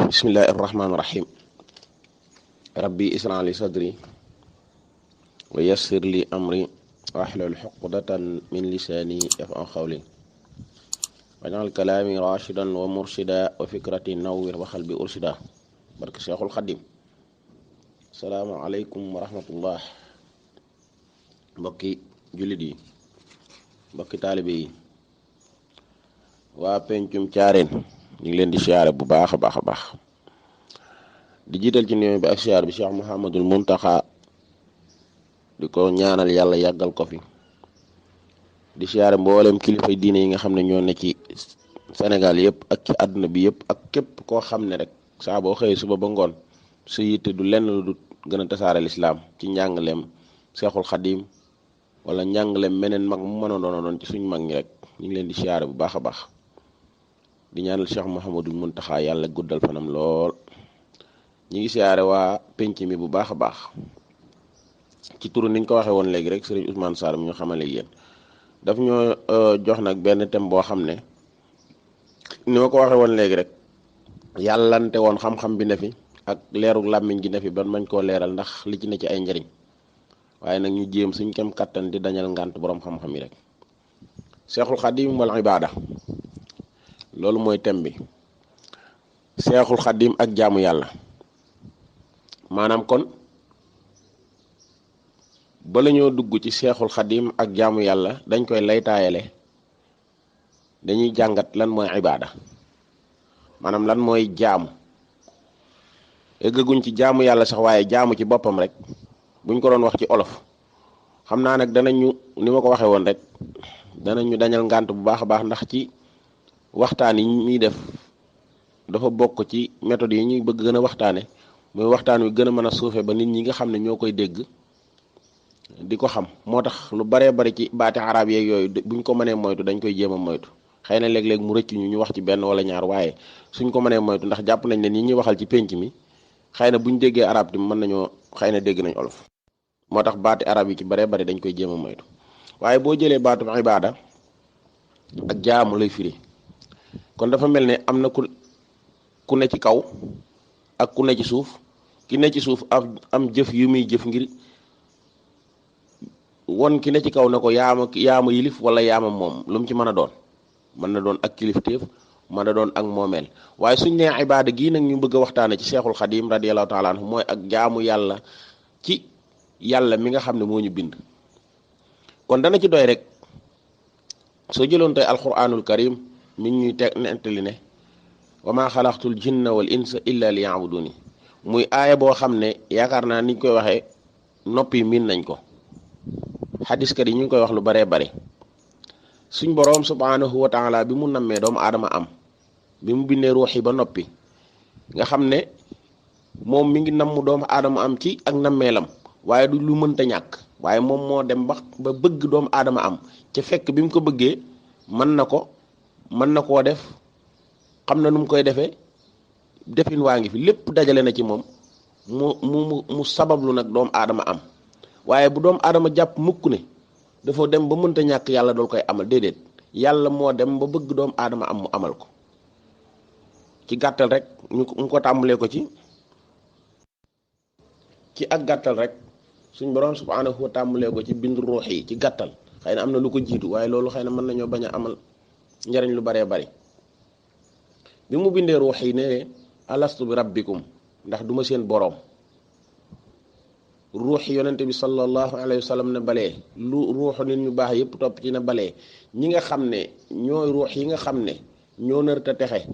bismillahi irrahmani irrahim rabbi isra li sadri wa yassir li amri wahlul uqdatan min lisani yafqahu qawli waj'al kalami rashidan wa murshida wa fikrati nawwir wa qalbi urshida barke Cheikhul Khadim. Assalaamu aleykum wa rahmatullah. mbokki jullit yi, mbokki taalibe yi, waa pencum Thiarene ñu ngi leen di siyaare bu baax a baax di jiital ci nuyoo bi ak siyaar bi Cheikh Mouhamadul Muntaxa di ko ñaanal yàlla yàggal ko fi, di siyaare mboolem kilifay diine yi nga xam ne ñoo ne ci Sénégal yëpp ak ci àdduna bi yëpp ak képp koo xam ne rek saa boo xëyee suba ba ngoon su yitte du lenn lu du gën a tasaare lislaam ci njàngaleem Seexul Xadim wala njàngaleem meneen mag mu mën a doon ci suñu mag ñi rek ñu ngi leen di siyaare bu baax a baax. di ñaanal Cheikh Mouhamadul Muntaxa yàlla guddal fanam lool. ñi ngi siyaare waa penc mi bu baax a baax ci turu niñ ko waxee woon léegi rek Serigne Ousmane Sarr mi ñu xamale yéen daf ñoo jox nag benn thème boo xam ne ni ma ko waxee woon léegi rek yàllante woon xam-xam bi ne fi ak leeru làmmiñ gi ne fi ban mañ koo leeral ndax li ci ne ci ay njëriñ waaye nag ñu jéem suñ kem kattan di dañal ngànt boroom xam-xam yi rek. Cheikhul Khadim والعبادة loolu mooy thème bi. Cheikhul Khadim ak jaamu yàlla. maanaam kon bala ñoo dugg ci Cheikhul Khadim ak jaamu yàlla dañ koy laytaayale dañuy jàngat lan mooy ibaada maanaam lan mooy jaamu eggaguñ ci jaamu yàlla sax waaye jaamu ci boppam rek buñ ko doon wax ci olof xam naa nag danañu ni ma ko waxee woon rek danañu dañal ngànt bu baax a baax ndax ci waxtaan yi ñuy def dafa bokk ci méthode yi ñuy bëgg gën a waxtaane mooy waxtaan wi gën a mën a suufe ba nit ñi nga xam ne ñoo koy dégg di ko xam moo tax lu baree bari ci baati arab yeeg yooyu buñ ko mënee moytu dañ koy jéem a moytu xëy na léeg-léeg mu rëcc ñu wax ci benn wala ñaar waaye suñ ko mënee moytu ndax jàpp nañ ne ñi ñuy waxal ci pénc mi xëy na buñ déggee arab ti mën nañoo xëy na dégg nañ olof moo tax baati arab yi ci baree bari dañ koy jéem a moytu waaye boo jëlee baatu ibaada ak jaamu lay firi kon dafa mel ne am na ku ne ci kaw ak ku ne ci suuf ki ne ci suuf am jëf yu muy jëf ngir won ki ne ci kaw ne ko yaama yilif wala yaama moom lu mu ci mën a doon mën na doon ak kilifteef mën a doon ak moomeel waaye suñ nee ibaada gii nag ñu bëgg a waxtaane ci Cheikhul Khadim radiyallahu taala anhu mooy ak jaamu yàlla ci yàlla mi nga xam ne moo ñu bind. kon dana ci doy rek soo jëloon tey alquranul karim mi ñuy teg nettali ne wa ma xalaqtul jinna wal insa illa li yaabuduni muy aaya boo xam ne yaakaar naa niñ koy waxee noppi miin nañ ko xadiskat yi ñu ngi koy wax lu baree bari suñ boroom subhanahu wa taala bi mu nammee doomu aadama am bi mu bindee ruux yi ba noppi nga xam ne moom mi ngi namm doomu aadama am ci ak nammeelam waaye du lu mënta ñàkk waaye moom moo dem ba bëgg doomu aadama am ca fekk bi mu ko bëggee mën na koo def xam na nu mu koy defee defin waa ngi fi lépp dajale na ci moom mu sabablu nag doomu aadama am waaye bu doomu aadama jàpp mukk ne dafa dem ba mënta ñàkk yàlla dool koy amal déedéet yàlla moo dem ba bëgg doomu aadama am mu amal ko ci gàttal rek ñu ko tàmbalee ko ci ak gàttal rek suñ borom subhanahu wa tàmbalee ko ci bind ruux yi ci gàttal xëy na am na lu ko jiitu waaye loolu xëy na mën nañoo bañ a amal njariñ lu baree bari bi mu bindee ruux yi ne alastu bi rabbikum ndax duma seen boroom ruux yonente bi sallallahu alayhi wa sallam ne balee lu ruuxu nit ñu baax yépp topp ci ne balee ñi nga xam ne ñooy ruux yi nga xam ne ñoo nar te texe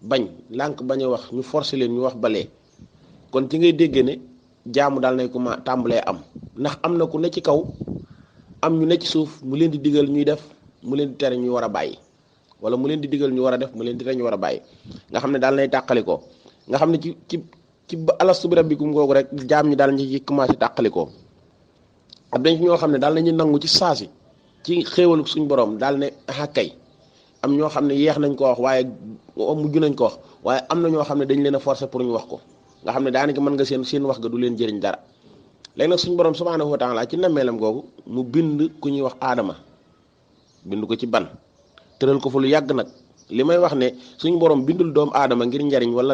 bañ lànk bañ a wax ñu forcé leen ñu wax balee kon ci ngay dégg ne jaamu daal nañ ko ma tàmbalee am ndax am na ku ne ci kaw am ñu ne ci suuf mu leen di digal ñuy def mu leen di tere ñu war a bàyyi wala mu leen di digal ñu war a def mu leen di tere ñu war a bàyyi nga xam ne daal nay tàqalikoo nga xam ne ci alastu bi rabbikum googu rek jaam ñi daal ñu ci commencé tàqalikoo ab dañ ci ñoo xam ne daal nañu nangu ci saasi ci xéewalu suñ borom daal ne kay am ñoo xam ne yeex nañ ko wax waaye mujj nañ ko wax waaye am na ñoo xam ne dañ leen a forcer pour ñu wax ko nga xam ne daanaka mën nga seen wax ga du leen jëriñ dara léegi nag suñ borom subhanahu wa taala ci nammeelam googu mu bind ku ñuy wax aadama bind ko ci ban tëral ko fa lu yàgg nag li may wax ne suñu borom bindul doomu aadama ngir njariñ wala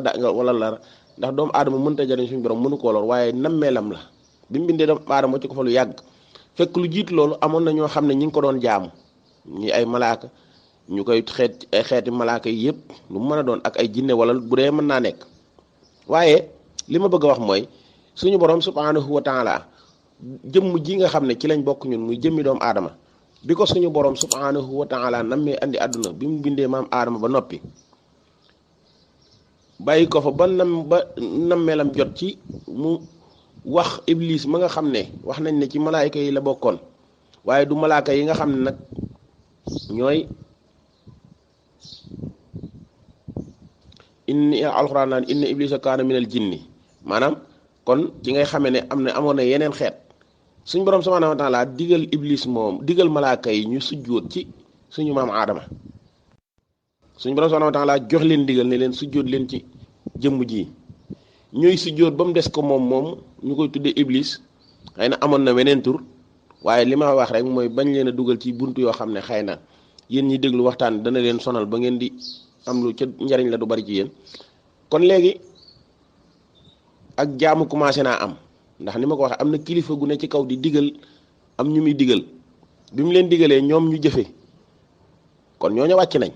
lar ndax doomu aadama mënta jariñ suñu borom mënu koo lor waaye nammeelam la bi mu bindee doomu aadama ci ko fa lu yàgg fekk lu jiitu loolu amoon na ñoo xam ne ñi ngi ko doon jaamu ñi ay malaaka ñu koy ay xeeti malaaka yi yëpp lu mu mën a doon ak ay jinne wala bu dee mën naa nekk waaye li ma bëgg a wax mooy suñu borom subhanahu wa taala jëmm ji nga xam ne ci lañ bokk ñun muy jëmmi doomu aadama bi ko suñu borom subhanahu wa taala nammee andi àdduna bi mu bindee maam aadama ba noppi bàyyi ko fa ba nammeelam jot ci mu wax iblis ma nga xam ne wax nañ ne ci malaayka yi la bokkoon waaye du malaaka yi nga xam ne nag ñooy alxuraan naan inna iblisa kaana minal jinni maanaam kon ci ngay xamee ne amoon na yeneen xeet suñ borom subhanahu wa taala digal iblis moom digal malaaka yi ñu sujjóot ci suñu maam aadama suñ borom subhanahu wa taala jox leen digal ne leen sujjóot leen ci jëmm ji ñuy sujjóot ba mu des ko moom ñu koy tuddee iblis xëy na amoon na weneen tur waaye li ma wax rek mooy bañ leen a dugal ci buntu yoo xam ne xëy na yéen ñi déglu waxtaan dana leen sonal ba ngeen di am lu ca njariñ la du bari ci yéen kon léegi ak jaamu commencé naa am ndax ni ma ko waxee am na kilifa gu ne ci kaw di digal am ñu muy digal bi mu leen digalee ñoom ñu jëfe kon ñooñu wàcc nañ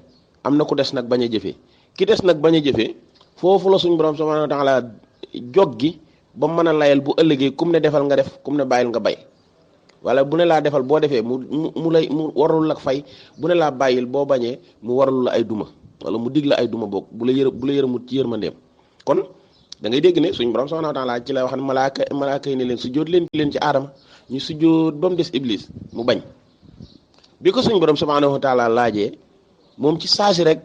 am na ku des nag bañ a jëfee ki des nag bañ a jëfee foofu la suñu borom subhanahu wa taala jog gi ba mën a layal bu ëllëgee kum ne defal nga def kum ne bàyyil nga bay wala bu ne laa defal boo defee mu warul la fay bu ne laa bàyyil boo bañee mu warul la ay duma wala mu dig la ay duma boog bu la yërëmut ci yërmandeem kon da ngay dégg ne suñu borom subhanahu wa taala ci lay wax ne malaaka yi ne leen sujjóot leen ci aadama ñu sujjóot ba mu des iblis mu bañ bi ko suñu borom subhanahu wa taala laajee moom ci saasi rek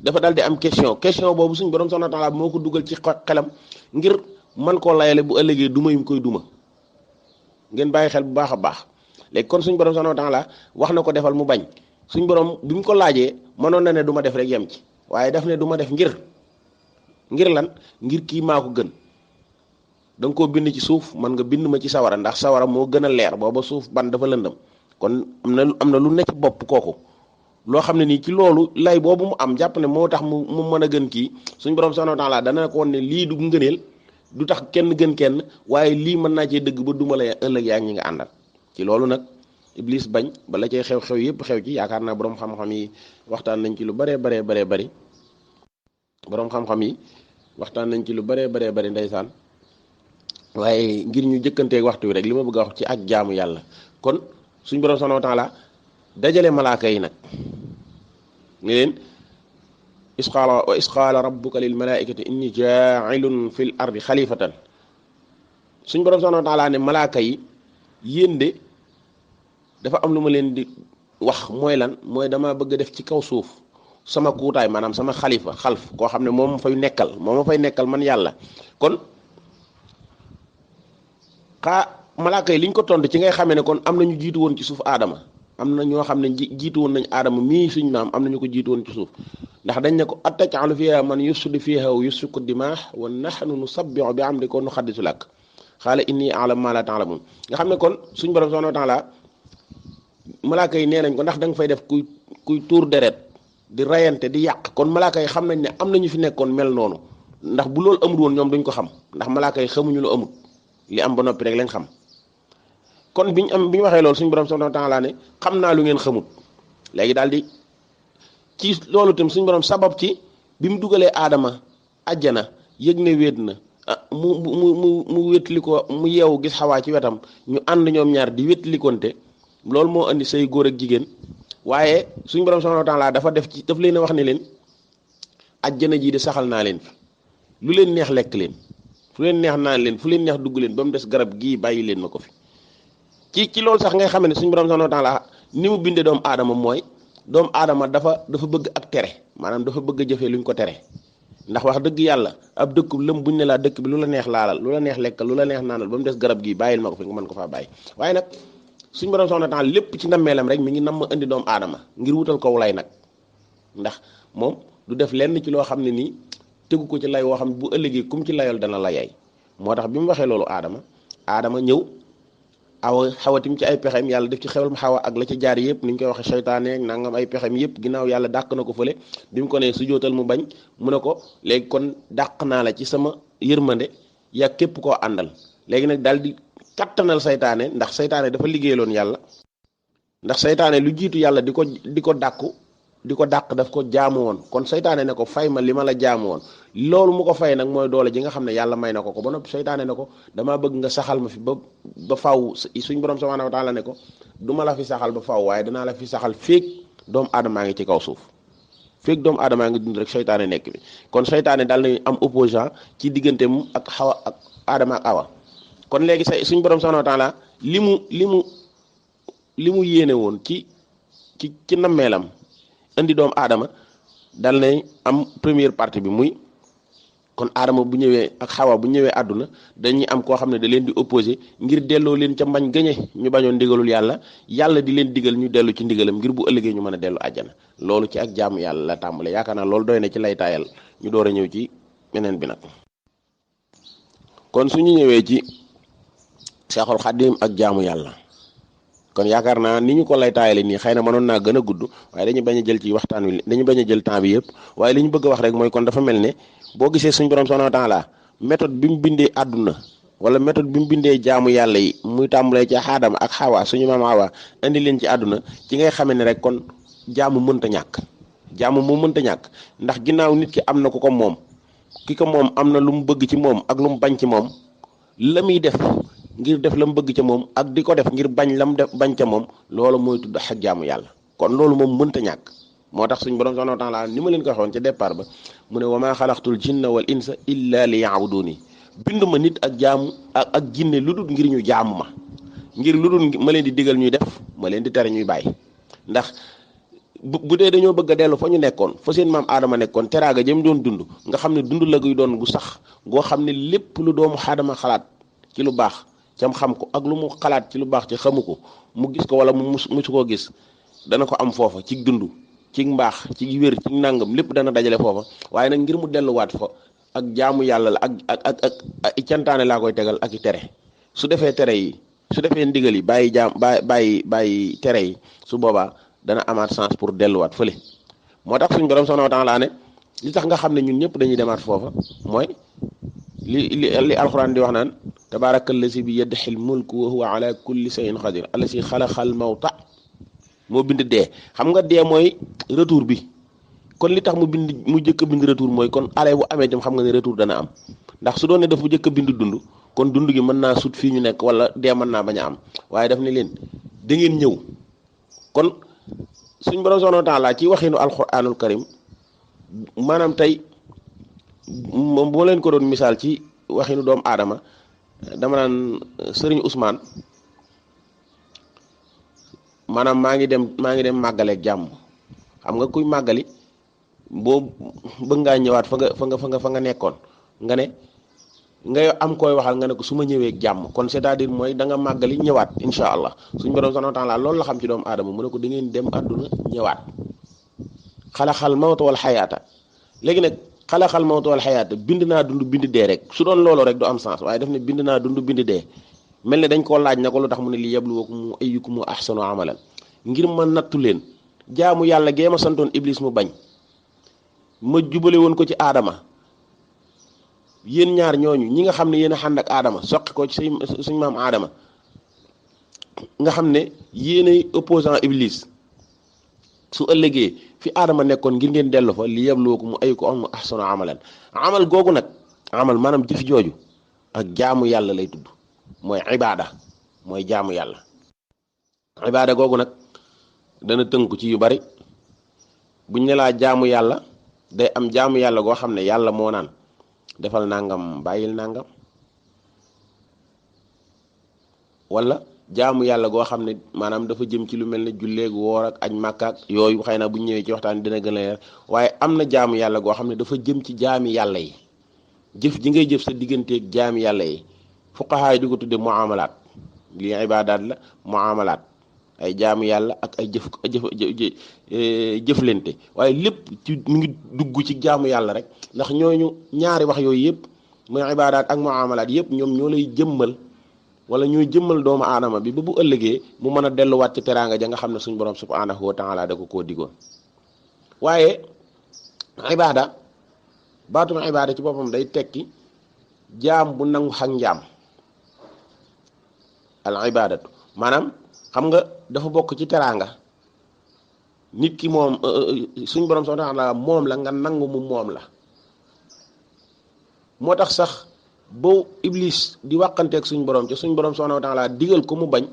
dafa dal di am question boobu suñu borom subhanahu wa taala moo ko dugal ci xelam ngir man koo layale bu ëllëgee duma yum koy duma ngeen bàyyi xel bu baax a baax léegi kon suñu borom subhanahu wa taala wax na ko defal mu bañ suñu borom bi mu ko laajee mënoon na ne du ma def rek yem ci waaye daf ne du ma def ngir lan ngir kii maa ko gën da nga koo bind ci suuf man nga bind ma ci sawara ndax sawara moo gën a leer booba suuf ban dafa lëndëm kon am na lu ne ci bopp kooku loo xam ne nii ci loolu lay boobu mu am jàpp ne moo tax mu mën a gën kii suñu borom subhanahu wa taala dana ko woon ne lii du ngëneel du tax kenn gën kenn waaye lii mën naa cee dëgg ba duma la ëllëg yaa ngi ñi nga àndal ci loolu nag iblis bañ bala cee xew-xew yëpp xew ci yaakaar naa borom xam-xam yi waxtaan nañ ci lu baree bari borom xam-xam yi waxtaan nañ ci lu baree bari ndeysaan waaye ngir ñu jëkkanteeg waxtu wi rek li ma bëgg a wax ci ak jaamu yàlla kon suñ borom subhanahu wa taala dajale malaaka yi nag ni leen isqaala rabbuka lil malaikati inni ja'ilun fil ardi xalifatan suñ borom subhanahu wa taala ne malaaka yi yéen de dafa am lu ma leen di wax mooy lan mooy dama bëgg a def ci kaw suuf sama kuutaay maanaam sama xalf koo xam ne moom ma fay nekkal man yàlla kon malaaka yi liñ ko tontu ci ngay xamee ne kon am na ñu jiitu woon ci suuf aadama am na ñoo xam ne jiitu woon nañ aadama mii suñ maam am na ñu ko jiitu woon ci suuf ndax dañ ne ko ataj'alu fiha man yufsidu fiha wa yusfiku dimaah wa nahnu nusabbihu bi amrika wa nuqaddisu lak qaala inni a'lamu ma la ta'lamun nga xam ne kon suñ borom subhanahu wa ta'ala malaaka yi nee nañ ko ndax da nga fay def kuy tuur deret di rayante di yàq kon malaaka yi xam nañ ne am na ñu fi nekkoon mel noonu ndax bu loolu amul woon ñoom duñ ko xam ndax malaaka yi xamuñu lu amul li am ba noppi rek lañ xam kon bi ñu waxee loolu suñu borom subhanahu wa ta'ala ne xam naa lu ngeen xamut léegi daal di ci loolu itam suñu borom sabab ci bi mu dugalee aadama àjjana yëg ne wéet na mu wétli ko mu yeewu gis xawaa ci wetam ñu ànd ñoom ñaar di wétlikonte loolu moo andi say góor ak jigéen waaye suñu borom subhanahu wa ta'ala daf leen a wax ne leen àjjana jii de saxal naa leen fi lu leen neex lekk leen fu leen neex naan leen fu leen neex dugg leen ba mu des garab gii bàyyi leen ma ko fi ci loolu sax ngay xam ne suñu borom subhanahu wa ta'ala ni mu bindee doomu aadama mooy doomu aadama dafa bëgg ak tere maanaam dafa bëgg a jëfee luñ ko tere ndax wax dëgg yàlla ab dëkk lëm buñ ne laa dëkk bi lu la neex laalal lu la neex lekkal lu la neex naanal ba mu des garab gii bàyyil ma ko fi nga mën ko faa bàyyi waaye nag suñu borom subhanahu wa ta'ala lépp ci nammeelam rek mi ngi nam ma indi doomu aadama ngir wutal ko lay nag ndax moom du def lenn ci loo xam ne nii tegu ko ci lay woo xam ne bu ëllëgee kum ci layal dana la yay moo tax bi mu waxee loolu aadama ñëw awa xawatim ci ay pexem yàlla def ci xewal ma xawa ak la ci jaar yëpp ni ñu koy waxe seytaane ak nangam ay pexem yëpp ginnaaw yàlla dàq na ko fële bi mu ko ne sujootal mu bañ mu ne ko léegi kon dàq naa la ci sama yërmande yaa képp koo àndal léegi nag daal di kattanal seytaane ndax seytaane dafa liggéeyaloon yàlla ndax seytaane lu jiitu yàlla di ko dàq daf ko jaamu woon kon seytaane ne ko fay ma li ma la jaamu woon loolu mu ko fay nag mooy doole ji nga xam ne yàlla may na ko ba noppi seytaane ne ko damaa bëgg nga saxal ma fi ba faw suñ borom subhanahu wa taala ne ko du ma la fi saxal ba faw waaye danaa la fi saxal féeg doomu aadamaa ngi ci kaw suuf féeg doomu aadamaa ngi dund rek seytaane nekk bi kon seytaane daal nañu am opposant ci diggante mu ak xawa ak aadama ak awa kon léegi suñ borom subhanahu wa taala li mu yéene woon ci nammeelam indi doomu aadama dal nay am première partie bi muy kon aadama bu ñëwee ak xawa bu ñëwee àdduna dañuy am koo xam ne da leen di opposé ngir delloo leen ca mbañ gëñe ñu bañoon ndigalul yàlla di leen digal ñu dellu ci ndigalam ngir bu ëllëgee ñu mën a dellu àjjana loolu ci ak jaamu yàlla la tàmbale yaakaar naa loolu doy na ci lay taayal ñu door a ñëw ci beneen bi nag kon suñu ñëwee ci Seexul Xadiim ak jaamu yàlla kon yaakaar naa ni ñu ko lay taayale nii xëy na mënoon naa gën a gudd waaye dañu bañ a jël ci waxtaan wi dañu bañ a jël temps bi yëpp waaye li ñu bëgg a wax rek mooy kon dafa mel ne boo gisee suñu borom subhanahu wa ta'ala méthode bi mu bindee àdduna wala méthode bi mu bindee jaamu yàlla yi muy tàmbalee ci Aadama ak Xawa suñu maam Xawa indi leen ci àdduna ci ngay xamee ne rek kon jaamu mënta ñàkk jaamu moo mënta ñàkk ndax ginnaaw nit ki am na ku ko moom ki ko moom am na lu mu bëgg ci moom ak lu mu bañ ci moom la muy def ngir def la mu bëgg ca moom ak di ko def ngir bañ la mu def bañ ca moom loolu mooy tudd ak jaamu yàlla kon loolu moom mënta ñàkk moo tax suñu borom subhanahu wa ta'ala ni ma leen ko waxoon ca départ ba mu ne wa maa xalaqtul jinna wal insa illa li ya'buduni bindu ma nit ak jaamu ak jinne lu dul ngir ñu jaamu ma ngir lu dul ma leen di digal ñuy def ma leen di tere ñuy bàyyi ndax bu dee dañoo bëgg a dellu fa ñu nekkoon fa seen maam aadama nekkoon teraaga jëm doon dund nga xam ne dund la guy doon gu sax goo xam ne lépp lu doomu aadama xalaat ci lu baax cam xam ko ak lu mu xalaat ci lu baax ci xamu ko mu gis ko wala mu musu koo gis dana ko am foofa ci dund ci mbaax ci wér ci nangam lépp dana dajale foofa waaye nag ngir mu delluwaat fa ak jaamu yàlla la ak cantaane laa koy tegal ak i tere su defee tere yi su defee ndigal yi bàyyi tere yi su boobaa dana amaat chance pour delluwaat fële moo tax suñu borom subhanahu wa ta'ala ne li tax nga xam ne ñun ñëpp dañuy demaat foofa mooy li alxuraan di wax naan tabaarakallazi bi yadihi mulku wa huwa ala kulli shay'in qadir allazi xalaqal mawta moo bind dee xam nga dee mooy retour bi kon li tax mu jëkk a bind retour mooy kon ale bu amee tam xam nga ne retour dana am ndax su doon ne daf bu jëkk a bind dund kon dund gi mën naa sut fii ñu nekk wala dee mën naa bañ a am waaye daf ne leen da ngeen ñëw kon suñ borom subhanahu wa ta'ala ci waxinu alquranul karim maanaam tey moom bu ma leen ko doon misaal ci waxinu doomu aadama dama naan Serigne Ousmane maanaam maa ngi dem màggaleeg jàmm xam nga kuy màggali boo bëgg ngaa ñëwaat fa nga nekkoon nga ne ngay am koy waxal nga ne ko su ma ñëwee jàmm kon c'est-à-dire mooy da nga màggali ñëwaat incha allah suñ borom subhanahu wa ta'ala loolu la xam ci doomu aadama mu ne ko da ngeen dem àdduna ñëwaat xalaxal mawta wal xayaata léegi nag xalaxal mawta wal xayaata bind naa dund bind dee rek su doon loolu rek du am sens waaye daf ne bind naa dund bind dee mel ne dañ koo laaj na ko lu tax mu ne li yabluwakum ayyukum ahsanu amalan ngir ma nattu leen jaamu yàlla gee ma santoon iblis mu bañ ma jubale woon ko ci aadama yéen ñaar ñooñu ñi nga xam ne yéen a xànd ak aadama soqi ko ci suñ maam aadama nga xam ne yéenay opposant iblis su ëllëgee fi aadama nekkoon ngir ngeen dellu fa li yabluwakum ayyukum ahsanu amalan amal googu nag amal maanaam jëf jooju ak jaamu yàlla lay tudd mooy ibaada mooy jaamu yàlla ibaada googu nag dana tënku ci yu bari buñ ne laa jaamu yàlla day am jaamu yàlla goo xam ne yàlla moo naan defal nangam bàyyil nangam wala jaamu yàlla goo xam ne maanaam dafa jëm ci lu mel ne julleeg woor ak aj màkka ak yooyu xëy na bu ñu ñëwee ci waxtaan dina gën a leer waaye am na jaamu yàlla goo xam ne dafa jëm ci jaami yàlla yi jëf ji ngay jëf sa digganteeg jaami yàlla yi fuqahaa yi di ko tudde muamalaat lii ibaadaat la muamalaat ay jaamu yàlla ak ay jëflante waaye lépp ci mu ngi dugg ci jaamu yàlla rek ndax ñooñu ñaari wax yooyu yëpp muy ibaadaat ak muamalaat yëpp ñoom ñoo lay jëmmal wala ñooy jëmmal doomu aadama bi ba bu ëllëgee mu mën a delluwaat ci teraanga ja nga xam ne suñ borom subhanahu wa taala da ko koo digoon. waaye ibaada baatum ibaada ci boppam day tekki jaam bu nangu xak njaam. al ibaadatu maanaam xam nga dafa bokk ci teraanga nit ki moom suñ borom subhanahu wa taala moom la nga nangu mu moom la. moo tax sax boo iblis di wàqanteeg suñ borom ca suñ borom subhanahu wa taala digal ko mu bañ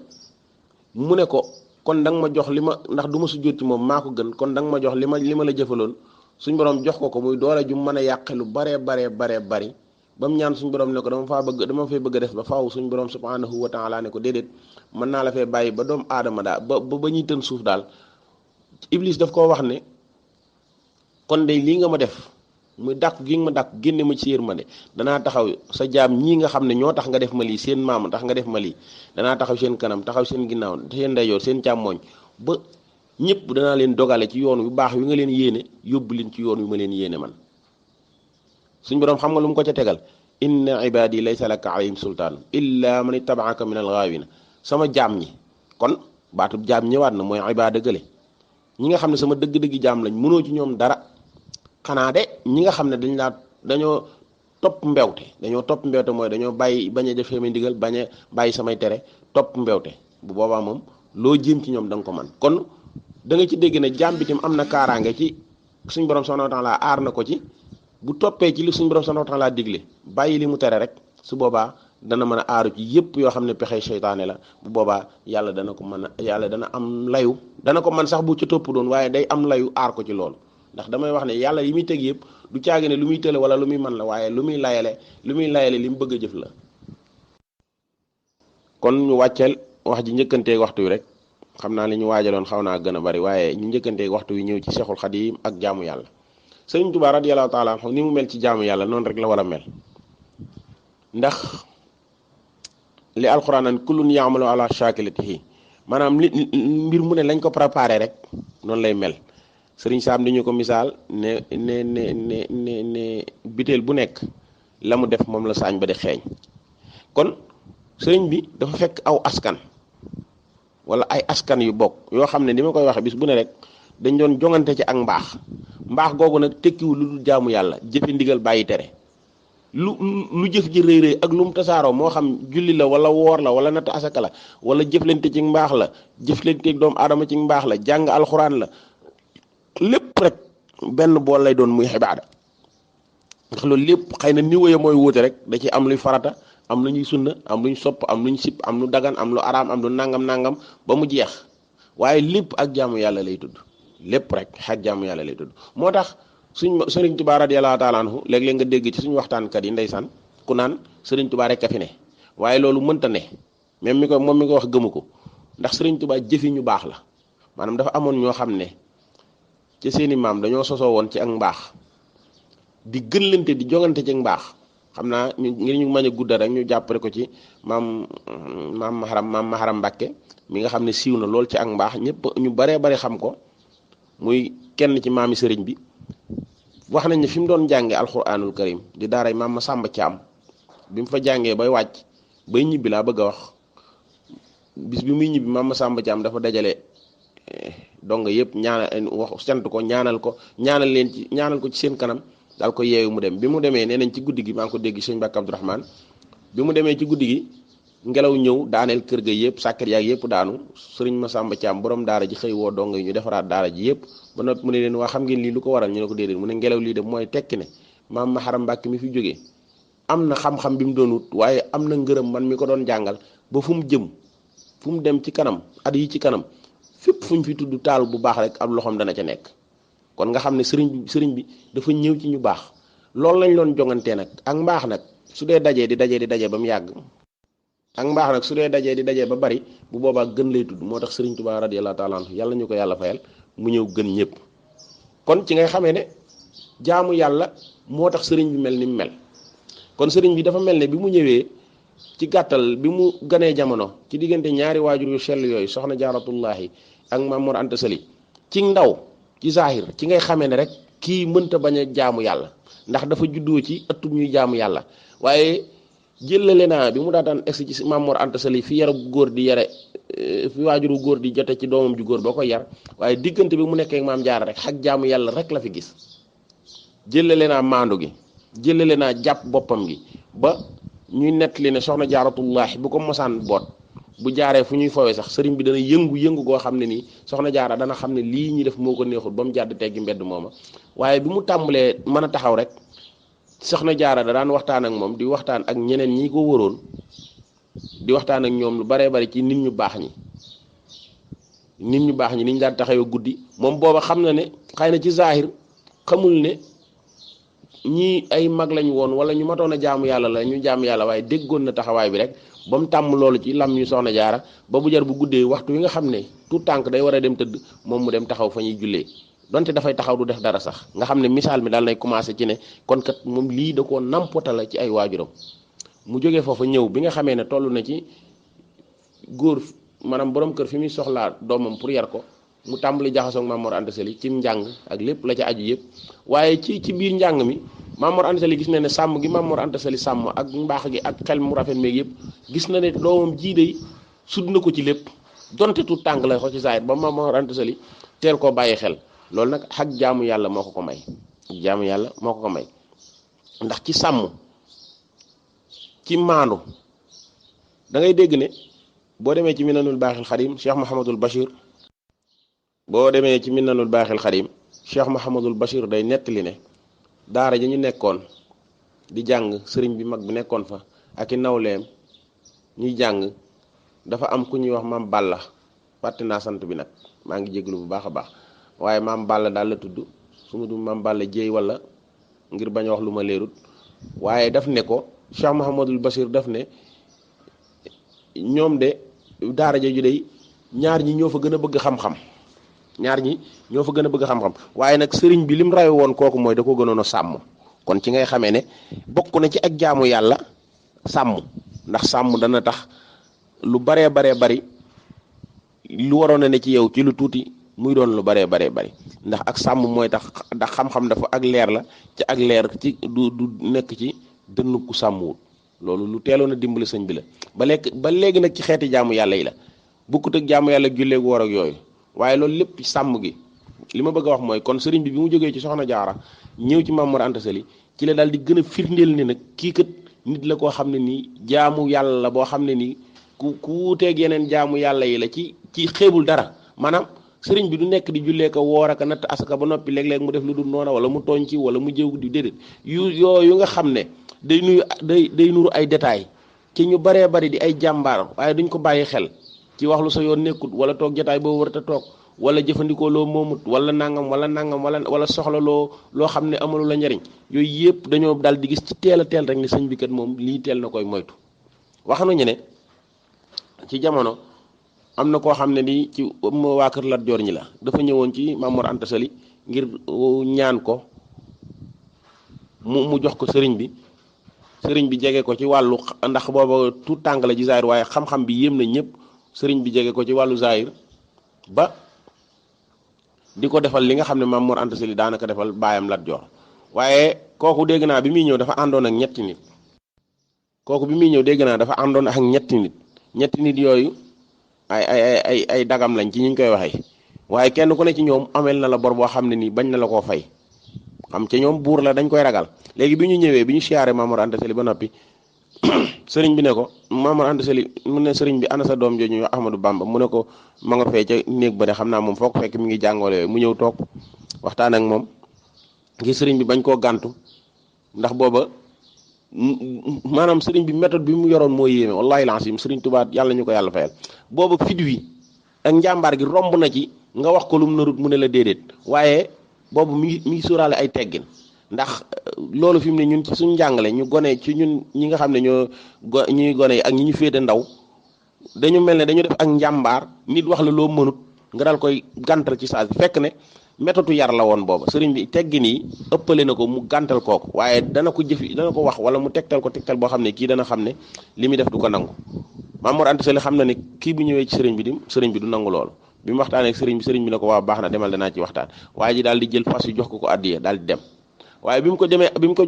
mu ne ko kon da nga ma jox li ma ndax du ma sujjóot ci moom maa ko gën kon da nga ma jox li ma la jëfaloon suñ borom jox ko muy doole ju mën a yàqe lu baree bari ba mu ñaan suñ borom ne ko dama fee bëgg a def ba faaw suñ borom subhanahu wa taala ne ko déedéet mën naa la fee bàyyi ba doomu aadama daal ba ñuy tën suuf daal. iblis daf koo wax ne kon de lii nga ma def muy dàq gi nga ma dàq génne ma ci yërmande danaa taxaw sa jaam ñii nga xam ne ñoo tax nga def ma lii seen maam tax nga def ma lii danaa taxaw seen kanam taxaw seen ginnaaw seen ndeyjoor seen càmmooñ ba ñëpp danaa leen dogale ci yoon wi baax wi nga leen yéene yóbbu leen ci yoon wi ma leen yéene man. suñ boroom xam nga lu mu ko ca tegal inna ibadi laysa laka alayhim sultaan illa man ittabaaka min algaawina sama jaam ñi kon baatub jaam ñëwaat na mooy ibaada gële ñi nga xam ne sama dëgg-dëgg jaam lañ mënoo ci ñoom dara xanaa de ñi nga xam ne dañoo topp mbewte mooy dañoo bañ a def samay ndigal bañ a bàyyi samay tere topp mbewte bu boobaa moom loo jéem ci ñoom da nga ko man kon da nga ci dégg ne jaam bi tam am na kaaraange ci suñ borom subhanahu wa ta'ala aar na ko ci bu toppee ci li suñ borom subhanahu wa ta'ala digle bàyyi li mu tere rek su boobaa dana mën a aaru ci yépp yoo xam ne pexe seytaane la bu boobaa yàlla dana am layu dana ko man sax bu ci topp doon waaye day am layu aar ko ci loolu ndax damay wax ne yàlla yi muy teg yëpp du caagi ne lu muy tële wala lu muy man la waaye lu muy layale li mu bëgg a jëf la. kon ñu wàcceel wax ji njëkkanteeg waxtu wi rek xam naa li ñu waajaloon xaw naa gën a bari waaye ñu njëkkanteeg waxtu wi ñëw ci Cheikhul Khadim ak jaamu yàlla. Sëriñ Tuubaa radiyallahu taala ni mu mel ci jaamu yàlla noonu rek la war a mel ndax li alxuraan naan kullun ya'malu ala shakilatihi maanaam mbir mu ne lañ ko préparé rek noonu lay mel. sëriñ Saam di ñu ko misaal ne biteel bu nekk la mu def moom la saañ ba di xeeñ kon sëriñ bi dafa fekk aw askan wala ay askan yu bokk yoo xam ne ni ma koy waxe bis bu ne rek dañ doon jongante ci ak mbaax googu nag tekkiwul lu dul jaamu yàlla jëfe ndigal bàyyi tere lu jëf ji rëy rëy ak lu mu tasaaroo moo xam julli la wala woor la wala natt asaka la wala jëflante ci mbaax la jëflante ak doomu aadama ci mbaax la jàng alxuraan la lépp rek benn bool lay doon muy xibaada ndax loolu lépp xëy na niveau ya mooy wuute rek da ci am luy farata am lu ñuy sunna am lu ñu sopp am lu ñu sip am lu dagan am lu araam am lu nangam ba mu jeex waaye lépp ak jaamu yàlla lay tudd lépp rek ak jaamu yàlla lay tudd moo tax Sëriñ Tuubaa radiyallaahu taala anhu léeg-léeg nga dégg ci suñu waxtaankat yi ndeysaan ku naan Sëriñ Tuubaa rek a fi ne waaye loolu mënta ne même moom mi ko wax gëmu ko ndax Sëriñ Tuubaa jëfi ñu baax la maanaam dafa amoon ñoo xam ne ci seeni maam dañoo sosoo woon ci ak mbaax di gënlante di jongante ci ak mbaax xam naa ngir ñu mën a guddal rek ñu jàppale ko ci maam Maharam Mbàkke mi nga xam ne siiw na lool ci ak mbaax ñëpp ñu baree bari xam ko muy kenn ci maami sëriñ bi wax nañ ne fi mu doon jàngee alxuraanul karim di daaray maam Masamba Caam bi mu fa jàngee bay wàcc bay ñibbi laa bëgg a wax bis bi muy ñibbi maam Masamba Caam dafa dajale donga yëpp ñaanal wax sant ko ñaanal ko ci seen kanam daal ko yeewu mu dem bi mu demee nee nañ ci guddi gi maa ngi ko dégg sëñ Mbàkke Abdourahmane bi mu demee ci guddi gi ngelaw ñëw daaneel kër ga yëpp sàkkat yaag yëpp daanu sëriñ Masamba Caam borom daara ji xëy woo donga yi ñu defaraat daara ji yëpp ba noppi mu ne leen waa xam ngeen lii lu ko waral ñu ne ko déedéet mu ne ngelaw lii de mooy tekki ne maam Maharam Mbàkke mi fi jógee am na xam-xam bi mu doon wut waaye am na ngërëm man mi ko doon jàngal ba fu mu jëm fu mu dem ci kanam at yi ci kanam fépp fu ñu fi tudd taal bu baax rek ab loxoom dana ca nekk kon nga xam ne sëriñ bi dafa ñëw ci ñu baax loolu lañ doon jongantee nag ak mbaax nag su dee dajee di dajee ba mu yàgg ak mbaax nag su dee dajee di dajee ba bari bu boobaa gën lay tudd moo tax Sëriñ Tuubaa radiyallaahu taala anhu yàlla ñu ko yàlla fayal mu ñëw gën ñëpp kon ci ngay xamee ne jaamu yàlla moo tax sëriñ bi mel ni mu mel kon sëriñ bi dafa mel ne bi mu ñëwee ci gàttal bi mu ganee jamono ci diggante ñaari waajur yu sell yooyu soxna jaaratullaahi ak Maam Mor Anta Sali ci ndaw ci zahir ci ngay xamee ne rek kii mënta bañ a jaamu yàlla ndax dafa juddoo ci ëttub ñuy jaamu yàlla waaye jëlale naa bi mu daataan egsi ci Maam Mor Anta Sali fi yaru góor di yare fi waajuru góor di jote ci doomam ju góor boo koy yar waaye diggante bi mu nekkee ak Maam Jaara rek xak jaamu yàlla rek la fi gis jëlale naa maandu gi jëlale naa jàpp boppam gi ba ñuy nettali ne soxna Jaaratullaahi bu ko mosaan boot bu jaaree fu ñuy fowee sax sëriñ bi dana yëngu goo xam ne nii soxna Jaara dana xam ne lii ñuy def moo ko neexul ba mu jàdd teggi mbedd mooma waaye bi mu tàmbalee mën a taxaw rek soxna Jaara da daan waxtaan ak moom di waxtaan ak ñeneen ñi ko wëroon di waxtaan ak ñoom lu baree bari ci nit ñu baax ñi niñ daan taxawee guddi moom booba xam na ne xëy na ci zahir xamul ne ñii ay mag lañ woon wala ñu matoon a jaamu yàlla la ñu jaamu yàlla waaye déggoon na taxawaay bi rek ba mu tàmm loolu ci lam ñu soxna Jaara ba bu jar bu guddee waxtu wi nga xam ne tout tànk day war a dem tëdd moom mu dem taxaw fa ñuy jullee donte dafay taxaw du def dara sax nga xam ne misaal mi daal nay commencé ci ne kon kat moom lii da koo nampota la ci ay waajuram mu jógee foofa ñëw bi nga xamee ne toll na ci góor maanaam borom kër fi muy soxlaa doomam pour yar ko mu tàmbali jaxasoo ak Maam Mor Anta Sali ci njàng ak lépp la ca aju yëpp waaye ci biir njàng mi Maam Mor Anta Sali gis na ne sàmm gi Maam Mor Anta Sali sàmm ak mbaax gi ak xel mu rafet meeg yëpp gis na ne doomam jii day sud na ko ci lépp donte tout tànk la ko ci saayit ba Maam Mor Anta Sali teel koo bàyyi xel loolu nag xak jaamu yàlla moo ko may jaamu yàlla moo ko may ndax ci sàmm ci maandu da ngay dégg ne boo demee ci minanul baaxil xadim Cheikh Mouhamadul Bachir Cheikh Mouhamadul Bachir day nettali ne daara ja ñu nekkoon di jàng sëriñ bi mag bi nekkoon fa ak i nawleem ñuy jàng dafa am ku ñuy wax maam Balla fàtte naa sant bi nag maa ngi jéglu bu baax a baax waaye maam Balla daal la tudd su ma du maam Balla jéey wala ngir bañ a wax lu ma leerut waaye daf ne ko Cheikh Mouhamadul Bachir daf ne ñoom de daara ja ju dey ñaar ñi ñoo fa gën a bëgg xam-xam waaye nag sëriñ bi lim rawe woon kooku mooy da ko gënoon a sàmm kon ci ngay xamee ne bokk na ci ak jaamu yàlla sàmm ndax sàmm dana tax lu baree bari lu waroon a ne ci yow ci lu tuuti muy doon lu baree bari ndax ak sàmm mooy tax ndax xam-xam dafa ak leer la ci ak leer ci du nekk ci dënn ku sàmmwul loolu lu teeloon a dimbali sëñ bi la ba léegi nag ci xeeti jaamu yàlla yi la bukkut ak jaamu yàlla julleeg woor ak yooyu waaye loolu lépp sàmm gi li ma bëgg a wax mooy kon sëriñ bi mu jógee ci soxna Jaara ñëw ci Maam Mor Anta Sali ci la daal di gën a firndeel ne nag kii kat nit la koo xam ne nii jaamu yàlla la boo xam ne nii ku wuuteeg yeneen jaamu yàlla yi la ci xeebul dara maanaam sëriñ bi du nekk di jullee ko woor ak natt asaka ba noppi léeg-léeg mu def lu dul noona wala mu tooñ ci wala mu jëw di déedéet yooyu nga xam ne day nuru ay détails ci ñu baree bari di ay jàmbaar waaye duñ ko bàyyi xel ci wax lu sa yoon nekkut wala toog jotaay boo war a toog wala jëfandikoo loo moomut wala nangam wala soxla loo xam ne amalu la njariñ yooyu yëpp dañoo daal di gis ci teel a teel rek ne sëñ bi kat moom lii teel na koy moytu. wax nañu ne ci jamono am na koo xam ne ni ci waa kër Lat Joor ñi la dafa ñëwoon ci Maam Mor Anta Sali ngir ñaan ko mu jox ko sëriñ bi jege ko ci wàllu ndax booba tout tànk la ci zaahir waaye xam-xam bi yéem na ñëpp sëriñ bi jege ko ci wàllu zaahir ba di ko defal li nga xam ne Maam Mor Anta Sali daanaka defal baayam Lat Joor waaye kooku dégg naa bi muy ñëw dafa àndoon ak ñetti nit yooyu ay dagam lañ ci ñu koy waxee waaye kenn ku ne ci ñoom amel na la bor boo xam ne nii bañ na la koo fay xam ca ñoom buur la dañ koy ragal léegi bi ñu ñëwee bi ñu siyaaree Maam Mor Anta Sali ba noppi sëriñ bi ne ko Maam Mor Anta Sali mu ne sëriñ bi ana sa doom jooju ñu wax Ahmadou Bamba mu ne ko ma nga fee ca néeg ba de xam naa moom foo ko fekk mi ngi jàngale yooyu mu ñëw toog waxtaan ak moom ngir sëriñ bi bañ koo gàntu ndax booba maanaam sëriñ bi méthode bi mu yoroon moo yéeme wallahi lancim sëriñ Tuubaa yàlla ñu ko yàlla fayal booba fit wi ak njàmbaar gi romb na ci nga wax ko lu mu narut mu ne la déedéet waaye boobu mi ngi sóoraale ay teggin ndax loolu fi mu ne ñun ci suñu njàngale ñu gone ci ñun ñi nga xam ne ñuy gone ak ñi ñu féete ndaw dañu mel ne dañu def ak njàmbaar nit wax la loo mënut nga dal koy gàntal ci saa si fekk ne méthode yar la woon booba sëriñ bi teggin yi ëppale na ko mu gàntal kooku waaye dana ko wax wala mu tegtal boo xam ne kii dana xam ne li muy def du ko nangu Maam Mor Anta Sali xam na ne kii bu ñëwee ci sëriñ bi du nangu loolu bi mu waxtaanee ak sëriñ bi ne ko waaw baax na demal danaa ci waxtaan waaye ji daal di jël fas yu jox ko addiya daal di dem waaye bi mu ko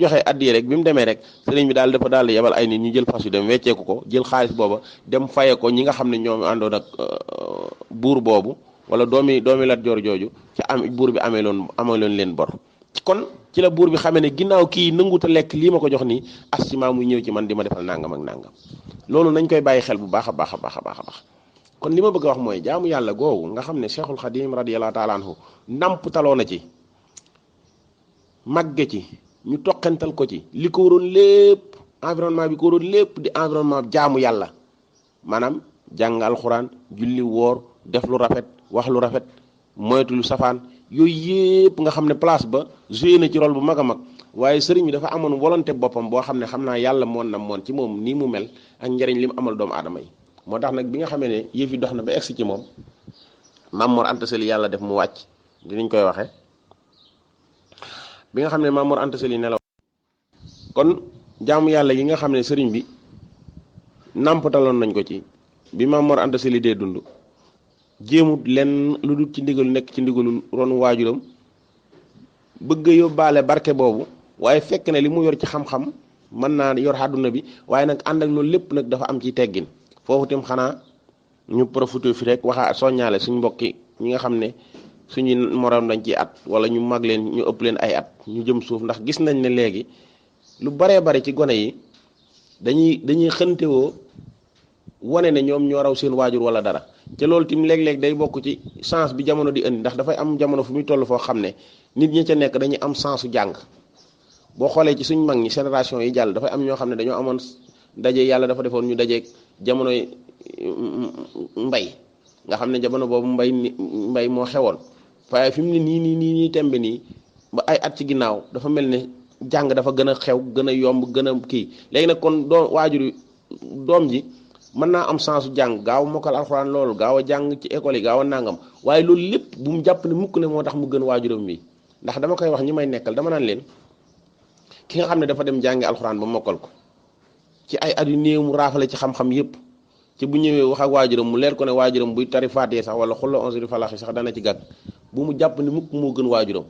joxee addiya rek bi mu demee rek sëriñ bi daal dafa daal yebal ay nit ñu jël fas yu dem wecceeku ko jël xaalis booba dem faye ko ñi nga xam ne ñoom àndoon ak buur boobu wala doomi Lat Joor jooju ci buur bi amee loon leen bor. kon ci la buur bi xamee ne ginnaaw kii nangut a lekk lii ma ko jox nii astima muy ñëw ci man di ma defal nangam ak nangam loolu nañ koy bàyyi xel bu baax a baax a baax a baax a baax kon li ma bëgg a wax mooy jaamu yàlla googu nga xam ne Cheikhul Khadim radiyallahu taala anhu namp taloo na ci màgge ci ñu toqental ko ci li ko waroon lépp environnement bi ko waroon lépp di environnement jaamu yàlla maanaam jàng alxuraan julli woor def lu rafet wax lu rafet moytu lu safaan yooyu yëpp nga xam ne place ba joué na ci rôle bu mag a mag waaye sëriñ bi dafa amoon volonté boppam boo xam ne xam naa yàlla moon na moon ci moom nii mu mel ak njariñ li mu amal doomu aadama yi moo tax nag bi nga xamee ne yëf yi dox na ba egsi ci moom Maam Mor Anta Sali yàlla def mu wàcc dinañ koy waxee bi nga xam ne Maam Mor Anta Sali nelaw kon jaamu yàlla yi nga xam ne sëriñ bi nàmpataloon nañ ko ci bi Maam Mor Anta Sali dee dund jéemut lenn lu dul ci ndigalu nekk ci ndigalu ronu waajuram bëgg a yóbbaale barke boobu waaye fekk ne li mu yor ci xam-xam mën naa yor àdduna bi waaye nag ànd ak loolu lépp nag dafa am ci teggin foofu itam xanaa ñu profité fi rek waxa soññaale suñ mbokki ñi nga xam ne suñu morom dañ ci at wala ñu mag leen ñu ëpp leen ay at ñu jëm suuf ndax gis nañ ne léegi lu baree bari ci gone yi dañuy xëntewoo wane ne ñoom ñoo raw seen waajur wala dara te loolu tim léeg-léeg day bokk ci chance bi jamono di indi ndax dafay am jamono fu muy toll foo xam ne nit ñi ca nekk dañuy am chance su jàng boo xoolee ci suñ mag ñi génération yi jàll dafay am ñoo xam ne dañoo amoon daje yàlla dafa defoon ñu dajeeg jamonoy mbay nga xam ne jamono boobu mbay moo xewoon waaye fi mu ne nii tembe nii ba ay at ci ginnaaw dafa mel ne jàng dafa gën a xew gën a yomb gën a kii léegi nag kon doom ji mën naa am chance su jàng gaaw mokkal alxuraan loolu gaaw a jàng ci école yi gaaw a nangam waaye loolu lépp bu mu jàpp ne mukk ne moo tax mu gën waajuram bi ndax dama koy wax ñi may nekkal dama naan leen ki nga xam ne dafa dem jàngi alxuraan ba mokkal ko ci ay at yu néew mu raafale ci xam-xam yépp ci bu ñëwee wax ak waajuram mu leer ko ne waajuram buy tari faatee sax wala xulla onze falaxi sax dana ci gàgg bu mu jàpp ne mukk moo gën waajuram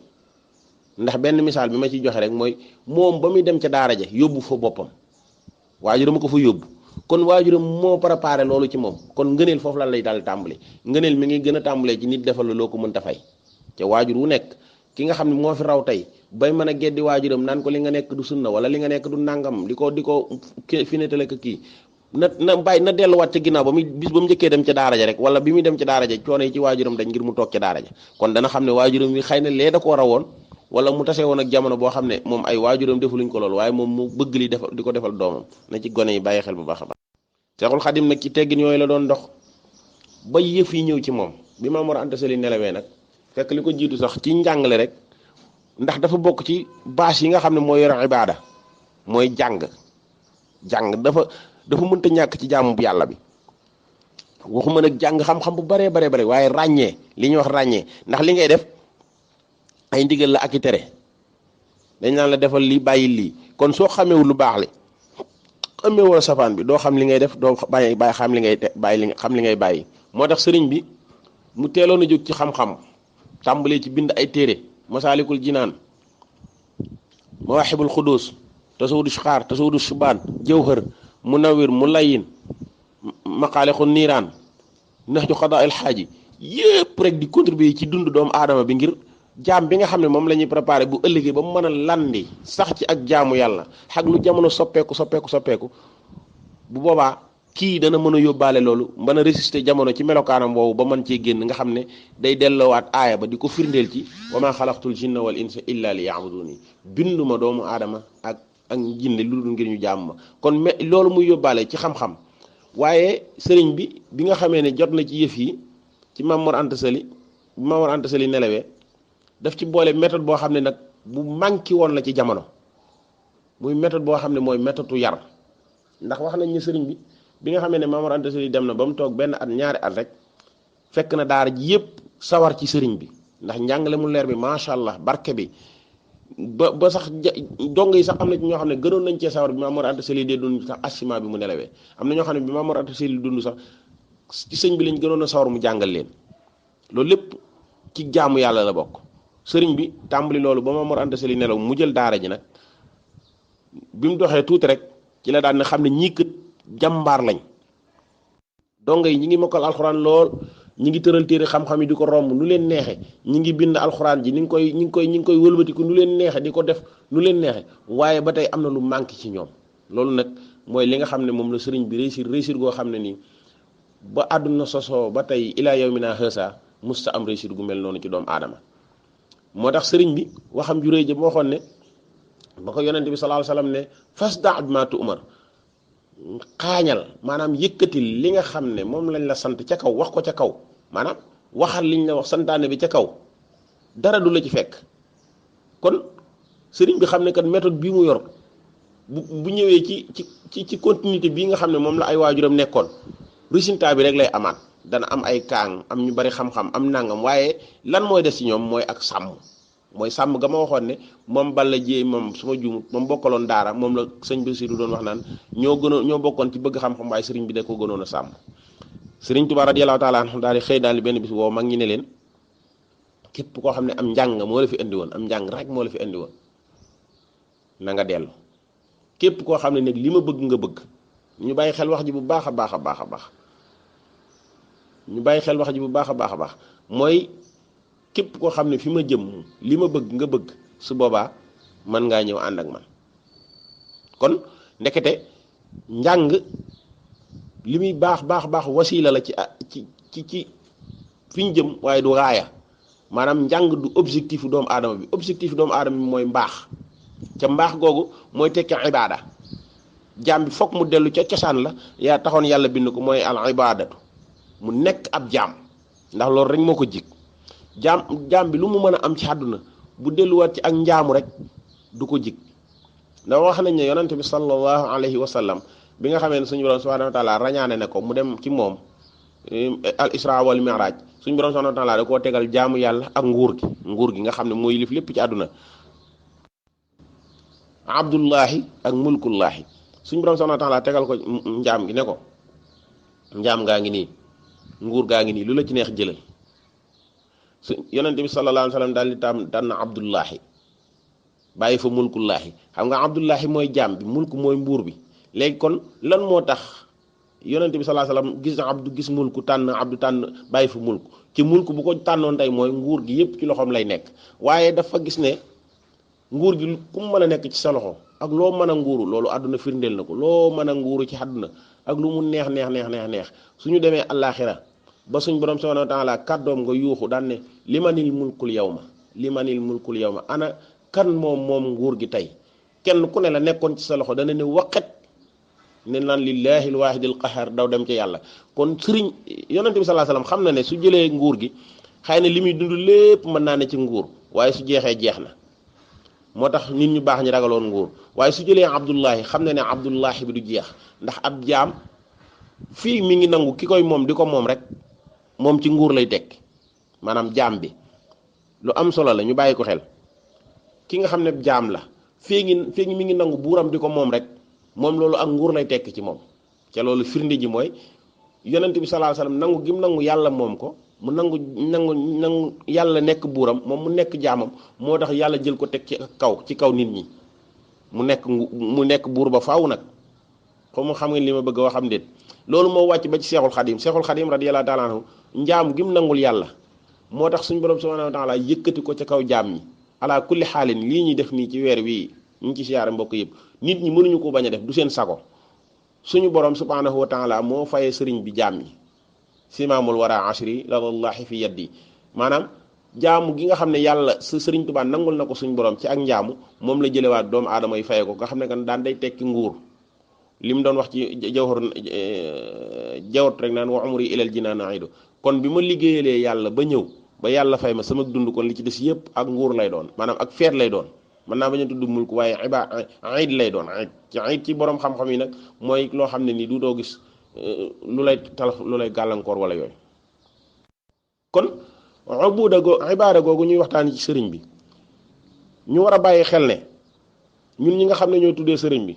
ndax benn misaal bi ma ciy joxe rek mooy moom ba muy dem ca daara ja yóbbu fa boppam waajuram ko fa yóbbu kon waajuram moo préparé loolu ci moom kon ngëneel foofu lan lay daal tàmbale ngëneel mi ngi gën a tàmbalee ci nit defal la loo ko mënta fay te waajur wu nekk ki nga xam ne moo fi raw tey bay mën a geddi waajuram naan ko li nga nekk du sunna wala li nga nekk du nangam di ko fi netale ko kii na delluwaat ca ginnaaw ba muy bis ba mu njëkkee dem ca daara ja rek wala bi muy dem ca daara ja coono yi ci waajuram dañ ngir mu toog ca daara ja kon dana xam ne waajuram wi xëy na lee da koo rawoon wala mu tase woon ak jamono boo xam ne moom ay waajuram defuluñ ko loolu waaye moom mu bëgg li defal di ko defal doomam na ci gone yi bàyyi xel bu baax a baax Seexul Xadim nag ci teggin yooyu la doon dox ba yëf yi ñëw ci moom bi Maam Mor Anta Sali nelawee nag fekk li ko jiitu sax ci njàngale rek ndax dafa bokk ci bâche yi nga xam ne mooy yor ibaada mooy jàng dafa mënta ñàkk ci jaamu bu yàlla bi waxuma nag jàng xam-xam bu bare waaye ràññee li ñuy wax ràññee ndax li ngay def ay ndigal la ak i tere dañ naan la defal lii bàyyi lii kon soo xamewul lu baax li xamewul safaan bi doo xam li ngay def doo bàyyi xam li ngay xam li ngay bàyyi moo tax sëriñ bi mu teeloon a jóg ci xam-xam tàmbalee ci bind ay téere masaalikul jinaan mawaahibul xudus tasawudu xaar tasawudu subaan jawhër munawwir mu layin maqaalixu niiraan nax ju xadaa il xaaji yépp rek di contribuer ci dund doomu aadama bi ngir jaam bi nga xam ne moom la ñuy préparé bu ëllëgee ba mu mën a landi sax ci ak jaamu yàlla xag lu jamono soppeeku bu boobaa kii dana mën a yóbbaale loolu mën a résister jamono ci melokaanam woowu ba mën cee génn nga xam ne day delloowaat aaya ba di ko firndeel ci wa maa xalaqtul jinna wal insa illa li yaabuduni binduma doomu aadama ak jinne lu dul ngir ñu jaam ma kon loolu muy yóbbaale ci xam-xam waaye sëriñ bi nga xamee ne jot na ci yëf yi ci Maam Mor Anta Sali nelawee daf ci boole méthode boo xam ne nag bu manqué woon la ci jamono muy méthode boo xam ne mooy méthode yar ndax wax nañ ne sëriñ bi nga xamee ne Maam Mor Anta Sali dem na ba mu toog benn at ñaari at rek fekk na daara ji yépp sawar ci sëriñ bi ndax njàngale mu leer bi macha allah barke bi ba sax dong yi sax am na ci ñoo xam ne gënoon nañ cee sawar bi Maam Mor Anta Sali dee dund sax assiment bi mu nelawee am na ñoo xam ne bi Maam Mor Anta Sali dund sax ci sëñ bi lañ gënoon a sawar mu jàngal leen loolu lépp ci jaamu yàlla la bokk sëriñ bi tàmbali loolu ba ma Mor Anta Sali nelaw mu jël daara ji nag bi mu doxee tuuti rek ci la daan ne xam ne ñii kët jàmbaar lañ donga yi ñi ngi mokkal alxuraan lool ñi ngi tëral téere xam-xam yi di ko romb nu leen neexe ñi ngi bind alxuraan ji ñi ngi koy wëlbatiku nu leen neexe di ko def nu leen neexe waaye ba tey am na lu manqué ci ñoom loolu nag mooy li nga xam ne moom la sëriñ bi réussir goo xam ne nii ba àdduna sosoo ba tey ilaa yawmina haasa musta am réussir gu mel noonu ci doomu aadama moo tax sëriñ bi waxam ju rëy ja boo xoon ne ba ko yonente bi sallallahu alayhi wasallam ne fasda' bimaa tu'mar xaañal maanaam yëkkatil li nga xam ne moom lañ la sant ca kaw wax ko ca kaw maanaam waxal liñ la wax santaane bi ca kaw dara du la ci fekk kon sëriñ bi xam ne kat méthode bii mu yor bu ñëwee ci continuité bii nga xam ne moom la ay waajuram nekkoon résultat bi rek lay amaat dana am ay kaang am ñu bari xam-xam am nangam waaye lan mooy des ci ñoom mooy ak sàmm mooy sàmm ga ma waxoon ne moom Balla Jéey moom su ma juumut moom bokkaloon daara moom la sëñ Basiru doon wax naan ñoo bokkoon ci bëgg xam-xam waaye sëriñ bi da ko gënoon a sàmm sëriñ Tuubaa radiyallaahu taala anhu daal di xëy daal di benn bis woo mag ñi ne leen képp koo xam ne am njàng moo la fi indi woon am njàng rek moo la fi indi woon na nga dellu képp koo xam ne nag li ma bëgg nga bëgg ñu bàyyi xel wax ji bu baax a baax a baax a baax ñu bàyyi xel wax ji bu baax a baax a baax mooy képp koo xam ne fi ma jëm li ma bëgg nga bëgg su boobaa mën ngaa ñëw ànd ak man kon ndekete njàng li muy baax baax wasiila la ci fi ñu jëm waaye du raaya maanaam njàng du objectif doomu aadama bi objectif doomu aadama bi mooy mbaax ca mbaax googu mooy tekki ibaada jaam bi fokk mu dellu ca cosaan la yaa taxoon yàlla bind ko mooy al ibaadatu mu nekk ab jaam ndax loolu rek moo ko jig jaam bi lu mu mën a am ci àdduna bu delluwaat ci ak njaamu rek du ko jig ndax wax nañ ne yonante bi sallallahu alayhi wa sallam bi nga xamee ne suñu borom subhanahu wa taala rañaane ne ko mu dem ci moom al isra wal mi'raj suñu borom subhanahu wa taala da koo tegal jaamu yàlla ak nguur gi nga xam ne mooy yilif lépp ci àdduna abdullahi ak mulkullahi suñu borom subhanahu wa taala tegal ko njaam gi ne ko njaam gaa ngi nii nguur gaa ngi nii lu la ci neex jëlal su yonente bi sallallahu alayhi wa sallam daal di tànn abdullahi bàyyi fa mulkullahi xam nga abdullahi mooy jaam bi mulku mooy mbuur bi léegi kon lan moo tax yonente bi sallallahu alayhi wa sallam gis abdu gis mulku tànn abdu tànn bàyyi fa mulku ci mulku bu ko tànnoon tey mooy nguur gi yépp ci loxoom lay nekk waaye dafa gis ne nguur gi ku mu mën a nekk ci sa loxo ak loo mën a nguuru loolu àdduna firndeel na ko loo mën a nguuru ci àdduna ak lu mu neex suñu demee àllaaxira ba suñ borom subhanahu wa taala kàddoom nga yuuxu daan ne limanil mulkul yawma ana kan moom nguur gi tey kenn ku ne la nekkoon ci sa loxo dana ne waqet ne naan lillahi alwaahidil qahar daw dem ci yàlla kon sëriñ yonente bi sallallahu alayhi wasallam xam na ne su jëlee nguur gi xëy na li muy dund lépp mën naa ne ci nguur waaye su jeexee jeex na moo tax nit ñu baax ñi ragaloon nguur waaye su jëlee abdullahi xam na ne abdullahi bi du jeex ndax ab jaam fii mi ngi nangu ki koy moom di ko moom rek moom ci nguur lay tekk maanaam jaam bi lu am solo la ñu bàyyi ko xel ki nga xam ne jaam la fii mi ngi nangu buuram di ko moom rek moom loolu ak nguur lay tekk ci moom ca loolu firnde ji mooy yonent bi sallallahu alayhi wasallam nangu gim nangu yàlla moom ko mu nangu yàlla nekk buuram moom mu nekk jaamam moo tax yàlla jël ko teg ci kaw nit ñi mu nekk buur ba faaw nag xam nga li ma bëgg a wax am déet loolu moo wàcc ba ci seexul xadim radiyallahu ta'ala anhu njaam gim nangul yàlla moo tax suñu borom subhanahu wa ta'ala yëkkati ko ca kaw jaam ñi ala kulli xaalin lii ñuy def nii ci weer wii ñu ci siyaare mbokk yëpp nit ñi mënuñu ko bañ a def du seen sago suñu borom subhanahu wa ta'ala moo fayee sëriñ bi jaam ñi simaamul wara ashri ladallahi fi yaddi maanaam jaamu gi nga xam ne yàlla sa sëriñ Tuubaa nangul na ko suñu borom ci ak njaamu moom la jëlewaat doomu aadama yi fayee ko nga xam ne kan daan day tekki nguur li mu doon wax ci jawhar rek naan wa umri ilal jinaan aidu kon bi ma liggéeyalee yàlla ba ñëw ba yàlla fay ma sama dund kon li ci des yëpp ak nguur lay doon maanaam ak feet lay doon mën naa bañ a tudd mulk waaye iid lay doon iid ci borom xam-xam yi nag mooy loo xam ne nii du doo gis lu lay talaf lu lay gàllankoor wala yooyu kon ibaada googu ñuy waxtaan ci sëriñ bi ñu war a bàyyi xel ne ñun ñi nga xam ne ñoo tuddee sëriñ bi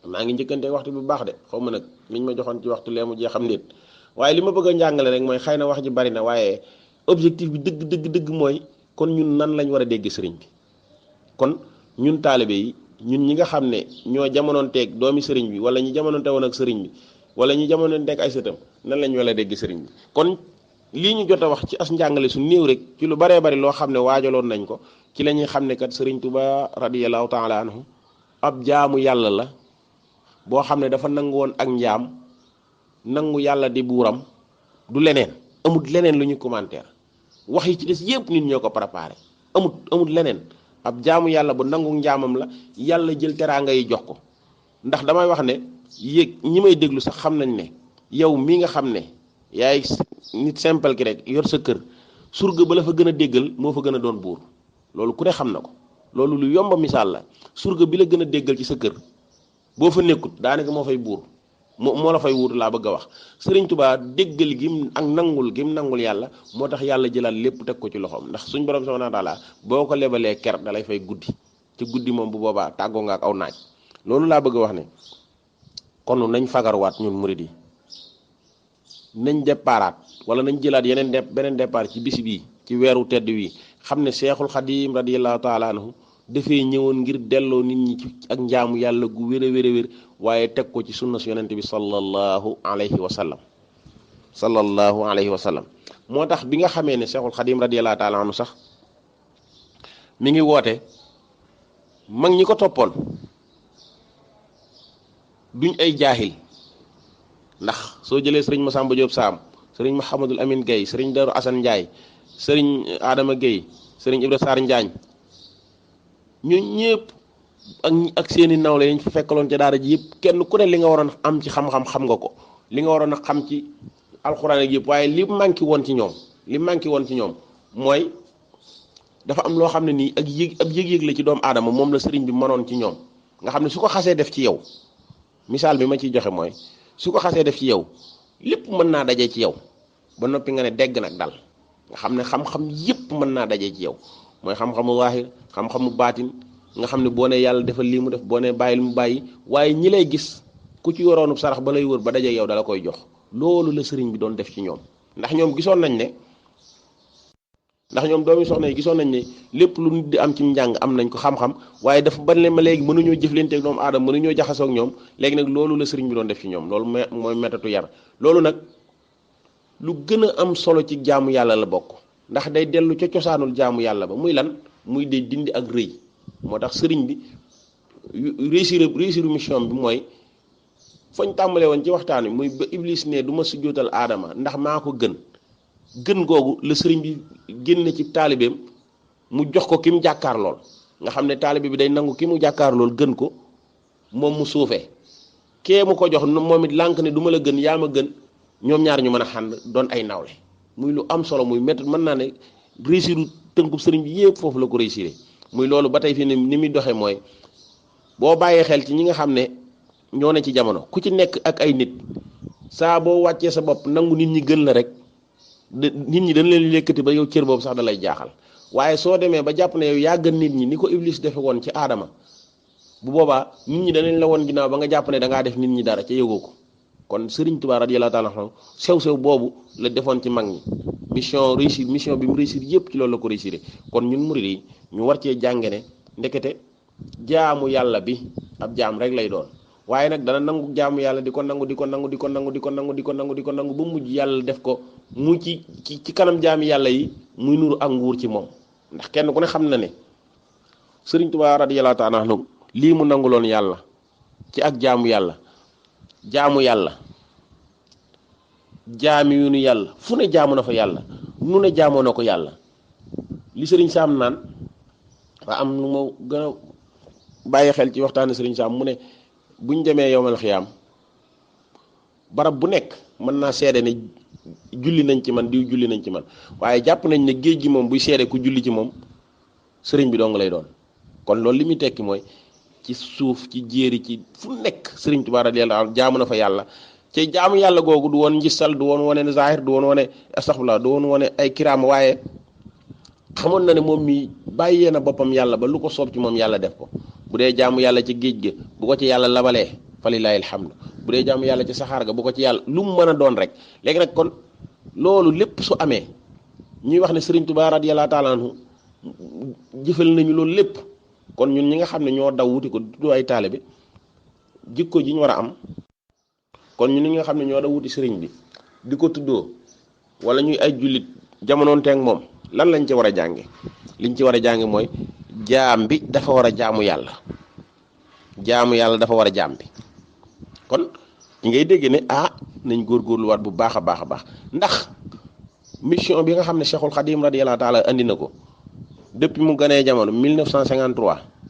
maa ngi njëkkante waxtu bu baax de xaw ma nag liñ ma joxoon ci waxtu lee mu jee xam ndéet waaye li ma bëgg a njàngale rek mooy xëy na wax ji bari na waaye objectif bi dëgg mooy kon ñun nan lañ war a dégg sëriñ bi kon ñun taalibe yi ñun ñi nga xam ne ñoo jamonoonteeg doomi sëriñ bi wala ñi jamonoonte woon ak sëriñ bi wala ñi jamonoonteeg ay sëtam nan lañ war a dégg sëriñ bi kon lii ñu jot a wax ci as njàngale su néew rek ci lu baree bari loo xam ne waajaloon nañ ko ci la ñuy xam ne kat sëriñ Tuubaa radiyallahu taala anhu ab jaamu yàlla la boo xam ne dafa nangu woon ak njaam nangu yàlla di buuram du leneen amut leneen lu ñu commentaire wax yi ci des yépp nit ñoo ko préparé amut leneen ab jaamu yàlla bu nangu njaamam la yàlla jël teraanga yi jox ko ndax damay wax ne yéeg ñi may déglu sax xam nañ ne yow mii nga xam ne yaay nit simple ki rek yor sa kër surga ba la fa gën a déggal moo fa gën a doon buur loolu ku ne xam na ko loolu lu yomba misaal la surga bi la gën a déggal ci sa kër boo fa nekkut daanaka moo fay buur moo la fay wuutu laa bëgg a wax sëriñ Tuubaa déggal gim ak nangul gim nangul yàlla moo tax yàlla jëlaat lépp teg ko ci loxoom ndax suñ borom subhaanahu wa taala boo ko lebalee ker dalay fay guddi te guddi moom bu boobaa tàggoo nga ak aw naaj loolu laa bëgg a wax ne kon nañ fagarwaat ñun murid yi nañ déparaat wala nañ jëlaat beneen départ ci bisi bii ci weeru tedd wi xam ne Seexul Xadiim radiyallahu taala anhu dafay ñëwoon ngir delloo nit ñi ci ak njaamu yàlla gu wér a wér waaye teg ko ci sunna su yonente bi sallallahu alayhi wa sallam moo tax bi nga xamee ne Seexul Xadiim radiyallahu taala anhu sax mi ngi woote mag ñi ko toppoon duñ ay jaahil ndax soo jëlee sëriñ Masamba Diop Sam sëriñ Mouhamadul Amin Gueye sëriñ Darou Assane Ndiaye sëriñ Adama Gueye sëriñ Ibra Sarr Njaañ ñun ñëpp ak seeni nawle yañ fa fekkaloon ca daara ji yëpp kenn ku ne li nga waroon am ci xam-xam xam nga ko li nga waroon a xam ci alxuraan ak yëpp waaye li manqué woon ci ñoom mooy dafa am loo xam ne nii ak yëg-yëg la ci doomu aadama moom la sëriñ bi mënoon ci ñoom nga xam ne su ko xasee def ci yow misaal bi ma ciy joxe mooy su ko xasee def ci yow lépp mën naa daje ci yow ba noppi nga ne dégg nag dal nga xam ne xam-xam yëpp mën naa daje ci yow mooy xam-xamu waahir xam-xamu baatin nga xam ne boo ne yàlla defal lii mu def boo ne bàyyil mu bàyyi waaye ñi lay gis ku ci yoroonub sarax ba lay wër ba daje yow dala koy jox loolu la sëriñ bi doon def ci ñoom ndax ñoom doomi soxna yi gisoon nañ ne lépp lu nit di am ci njàng am nañ ko xam-xam waaye dafa ban leen ma léegi mënuñoo jëflanteeg doomu aadama mënuñoo jaxasoo ak ñoom léegi nag loolu la sëriñ bi doon def ci ñoom loolu mooy métatu yar loolu nag lu gën a am solo ci jaamu yàlla la bokk ndax day dellu ca cosaanul jaamu yàlla ba muy lan muy day dindi ak rëy moo tax sëriñ bi réussir mission bi mooy fañ tàmbalee woon ci waxtaan wi muy ba Iblis ne du ma sujjóotal aadama ndax maa ko gën googu la sëriñ bi génne ci taalibeem mu jox ko ki mu jàkkaar lool nga xam ne taalibe bi day nangu ki mu jàkkaar lool gën ko moom mu suufee kee mu ko jox moom it lànk ne du ma la gën yaa ma gën ñoom ñaar ñu mën a xànd doon ay nawle muy lu am solo muy métti mën naa ne réussir tënkub sëriñ bi yëpp foofu la ko réussir muy loolu ba tey fii ni muy doxee mooy boo bàyyee xel ci ñi nga xam ne ñoo ne ci jamono ku ci nekk ak ay nit saa boo wàccee sa bopp nangu nit ñi gën la rek nit ñi dañ leen yëkkati ba yow cër boobu sax da lay jaaxal waaye soo demee ba jàpp ne yow yaa gën nit ñi ni ko Iblis defe woon ci aadama bu boobaa nit ñi danañ la woon ginnaaw ba nga jàpp ne da ngaa def nit ñi dara ca yëgoo ko kon Sëriñ Tuubaa radiyallaahu taala anhu sew boobu la defoon ci mag ñi mission bi mu réussir yëpp ci loolu la ko réussir kon ñun murid yi ñu war cee jànge ne ndekete jaamu yàlla bi ab jaam rek lay doon waaye nag dana nangu jaamu yàlla di ko nangu ba mujj yàlla def ko mu ci kanam jaami yàlla yi muy nuru ak nguur ci moom ndax kenn ku ne xam na ne Sëriñ Tuubaa radiyallaahu taala anhu lii mu nanguloon yàlla ci ak jaamu yàlla jaami yu nu yàlla fu ne jaamu na fa yàlla nu ne jaamoo na ko yàlla li sëriñ Saam naan waa am nu ma gën a bàyyi xel ci waxtaane sëriñ Saam mu ne buñ demee yowmal xiyaam barab bu nekk mën naa seede ne julli nañ ci man diw julli nañ ci man waaye jàpp nañ ne géej gi moom buy seede ku julli ci moom sëriñ bi dong lay doon kon loolu li muy tekki mooy ci suuf ci jéeri ci fu nekk Sëriñ Tuubaa radiyallaahu anhu jaamu na fa yàlla ci jaamu yàlla googu du woon njistal du woon wane zahir du woon wane astaghfirullah du woon wane ay kiraama waaye xamoon na ne moom mi bàyyee na boppam yàlla ba lu ko soob ci moom yàlla def ko bu dee jaamu yàlla ci géej ga bu ko ci yàlla labalee falillaahi alhamdu bu dee jaamu yàlla ci saxaar ga bu ko ci yàlla lu mu mën a doon rek léegi nag kon loolu lépp su amee ñuy wax ne Sëriñ Tuubaa radiyallaahu taala anhu jëfal nañu loolu lépp kon ñun ñi nga xam ne ñoo daw wuti ko du ay taalibe jikko ji ñu war a am kon ñun ñi nga xam ne ñoo daw wuti sëriñ bi di ko tuddoo wala ñuy ay jullit jamonoonteeg moom lan lañ ci war a jànge liñ ci war a jànge mooy jaam bi dafa war a jaamu yàlla dafa war a jaam bi kon ñi ngay dégg ne nañ góorgóorluwaat bu baax a baax a baax ndax mission bi nga xam ne Cheikhul Khadim radiyallahu taala andi na ko depuis mu ganee jamono 1953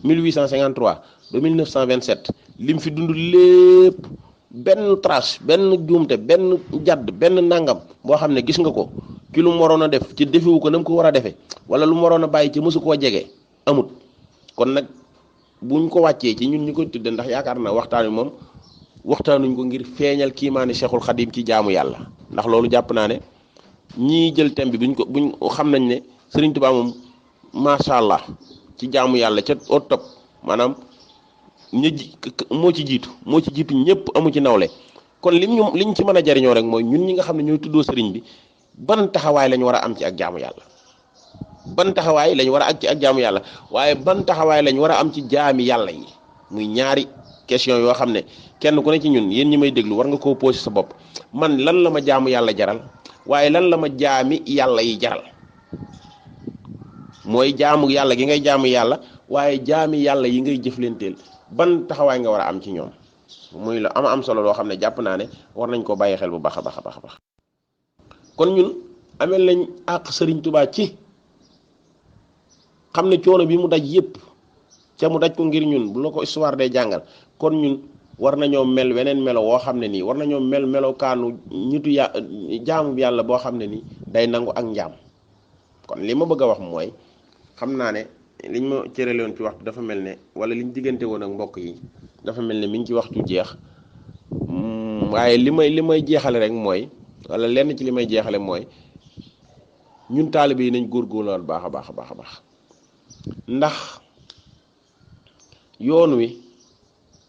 1853 ba 1927 lim fi dund lépp benn trace benn juumte benn jadd benn nangam boo xam ne gis nga ko ci lu mu waroon a def ci defewu ko na mu ko war a defee wala lu mu waroon a bàyyi ci mësu koo jege amut kon nag buñ ko wàccee ci ñun ñu koy tudde ndax yaakaar naa waxtaan wi moom waxtaanuñ ko ngir feeñal kiimaane Cheikhul Khadim ci jaamu yàlla ndax loolu jàpp naa ne ñii jël thème bi buñ xam nañ ne Serigne Touba moom macha allah ci jaamu yàlla ca au top maanaam moo ci jiitu ñëpp amu ci nawle kon liñ ci mën a jariñoo rek mooy ñun ñi nga xam ne ñooy tuddoo sëriñ bi ban taxawaay lañ war a am ci ak jaamu yàlla ban taxawaay lañ war a ak ci ak jaamu yàlla waaye ban taxawaay lañ war a am ci jaami yàlla yi muy ñaari question yoo xam ne kenn ku ne ci ñun yéen ñi may déglu war nga koo posé sa bopp man lan la ma jaamu yàlla jaral waaye lan la ma jaami yàlla yi jaral mooy jaamu yàlla gi ngay jaamu yàlla waaye jaami yàlla yi ngay jëflenteel ban taxawaay nga war a am ci ñoom muy la am solo loo xam ne jàpp naa ne war nañ ko bàyyi xel bu baax a baax a baax kon ñun amel lañ àq Serigne Touba ci xam ne coono bi mu daj yépp ca mu daj ko ngir ñun bu la ko histoire day jàngal kon ñun war nañoo mel weneen melo woo xam ne nii war nañoo mel melokaanu ñitu jaamu yàlla boo xam ne nii day nangu ak njaam kon li ma bëgg a wax mooy xam naa ne liñ ma cëralewoon ci waxtu dafa mel ne wala liñ diggante woon ak mbokk yi dafa mel ne mi ngi ci waxtu jeex waaye li may jeexale rek mooy wala lenn ci li may jeexale mooy ñun taalibe yi nañ góorgóorluwaat baax a baax a baax a baax ndax yoon wi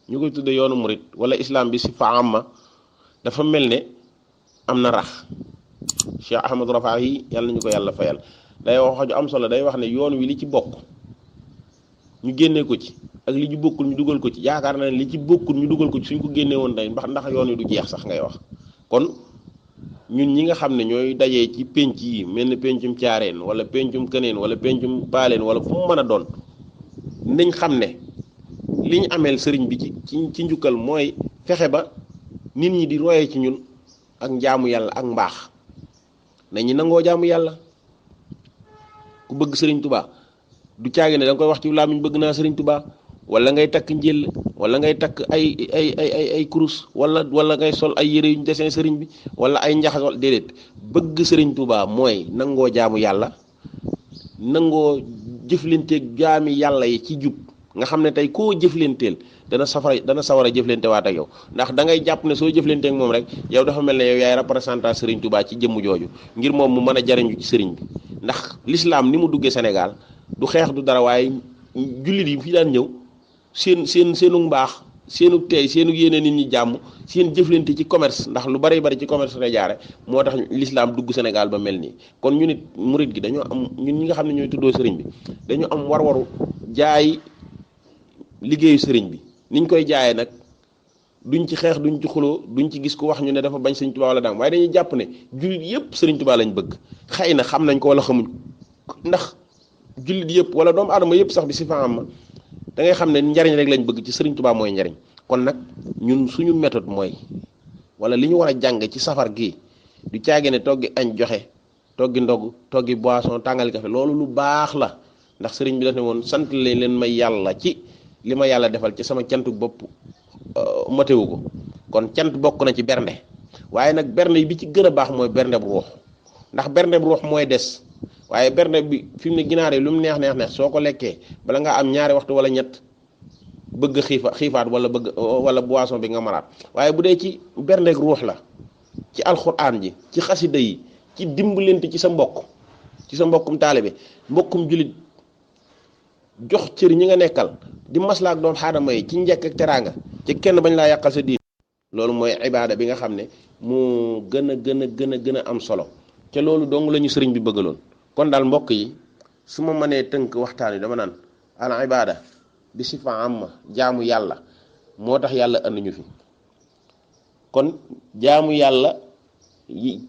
ñu koy tudde yoonu murit wala islam bi si fa amma dafa mel ne am na rax Cheikh Ahmadou Rafahi yi yàlla nañu ko yàlla fayal day wax ju am solo day wax ne yoon wi li ci bokk ñu génnee ko ci ak li ci bokkul ñu dugal ko ci yaakaar na ne li ci bokkul ñu dugal ko ci suñ ko génnee woon day ndax yoon wi du jeex sax ngay wax kon ñun ñi nga xam ne ñooy dajee ci penc yi mel ni pencum Thiarene wala pencum Keneen wala pencum Paaleen wala fu mu mën a doon nañ xam ne li ñu ameel sëriñ bi ci njukkal mooy fexe ba nit ñi di royee ci ñun ak njaamu yàlla ak mbaax nañu nangoo jaamu yàlla ku bëgg sëriñ Touba du caagi ne da nga koy wax ci làmmiñ bëgg naa sëriñ Touba wala ngay takk njël wala ngay takk ay kurus wala ngay sol ay yére yuñ dessin sëriñ bi wala ay njaxas wala déedéet bëgg sëriñ Touba mooy nangoo jaamu yàlla nangoo jëflanteeg jaami yàlla yi ci jub nga xam ne tey koo jëflanteel dana sawar a jëflante waat ak yow ndax da ngay jàpp ne soo jëflanteeg moom rek yow dafa mel ne yow yaay représentant sëriñ Touba ci jëmm jooju ngir moom mu mën a jariñu ci sëriñ bi ndax l'islam ni mu duggee Sénégal du xeex du dara waaye jullit yi fi daan ñëw seenu mbaax seenu tey seenu yéene nit ñi jàmm seen jëflante ci commerce ndax lu bari ci commerce lay jaare moo tax l'islam dugg Sénégal ba mel nii kon ñu nit murit gi dañoo am ñun ñi nga xam ne ñooy tuddoo sëriñ bi dañu am war-waru jaay liggéeyu sëriñ bi niñ koy jaayee nag duñ ci xeex duñ ci xuloo duñ ci gis ku wax ñu ne dafa bañ sëriñ Touba wala daam waaye dañuy jàpp ne jullit yëpp sëriñ Touba lañ bëgg xëy na xam nañ ko wala xamuñ ndax jullit yëpp wala doomu aadama yëpp sax bi si fa am da ngay xam ne njariñ rek lañ bëgg ci sëriñ Touba mooy njariñ kon nag ñun suñu méthode mooy wala li ñu war a jàng ci safar gi du caage ne toggi añ joxe toggi ndog toggi boisson tàngali café loolu lu baax la ndax sëriñ bi daf ne woon sant leen may yàlla ci li ma yàlla defal ci sama cantu bopp matewu ko kon cant bokk na ci bernde waaye nag bernde bi ci gën a baax mooy bernde bu ruux ndax bernde bu ruux mooy des waaye bernde bi fi mu ne ginaar yi lu mu neex soo ko lekkee bala nga am ñaari waxtu wala ñett bëgg xiifaat wala boisson bi nga maraat waaye bu dee ci bernde ruux la ci alxuraan ji ci xasida yi ci dimbalante ci sa mbokkum taalibe mbokkum julit jox cër ñi nga nekkal di maslaak doon xaadama yi ci njekk ak teraanga ci kenn bañ laa yàqal sa diin loolu mooy ibaada bi nga xam ne moo gën a am solo te loolu dong la ñu sëriñ bi bëggaloon kon daal mbokk yi su ma mënee tënk waxtaan wi dama naan al ibada bi sifa amma jaamu yàlla moo tax yàlla andi ñu fi kon jaamu yàlla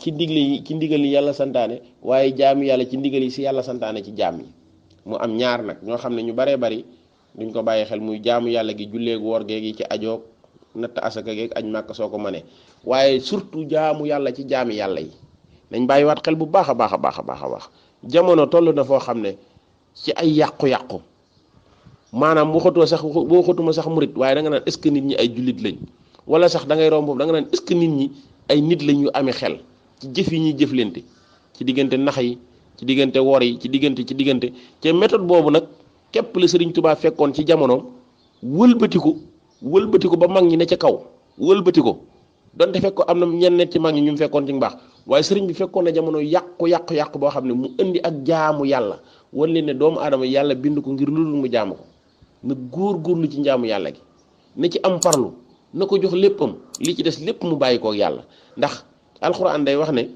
ci digle yi ci ndigal yi yàlla santaane waaye jaamu yàlla ci ndigal yi si yàlla santaane ci jaam yi mu am ñaar nag ñoo xam ne ñu baree bari duñ ko bàyyi xel muy jaamu yàlla gi julleegu woor geegi ci ajoog natt asaka geeg aj màkk soo ko mënee waaye surtout jaamu yàlla ci jaami yàlla yi nañ bàyyiwaat xel bu baax a baax a baax a baax a baax jamono toll na foo xam ne ci ay yàqu-yàqu maanaam waxatuma sax murit waaye da nga naan est-ce que nit ñi ay jullit lañ wala sax da ngay romb boobu da nga naan est-ce que nit ñi ay nit lañ yu amee xel ci jëf yi ñuy jëflante ci diggante nax yi ci diggante wor yi ci diggante te méthode boobu nag képp la Sëriñ Tuubaa fekkoon ci jamonoom wëlbatiku ba mag ñi ne ca kaw wëlbatiku donte fekk ko am na ñenn ci mag ñi ñu fekkoon ci mbaax waaye sëriñ bi fekkoon na jamono yàqu boo xam ne mu indi ak jaamu yàlla wan leen ne doomu aadama yàlla bind ko ngir lu dul mu jaamu ko na góor-góorlu ci njaamu yàlla gi na ci am farlu na ko jox léppam li ci des lépp mu bàyyi kook yàlla ndax alxuraan day wax ne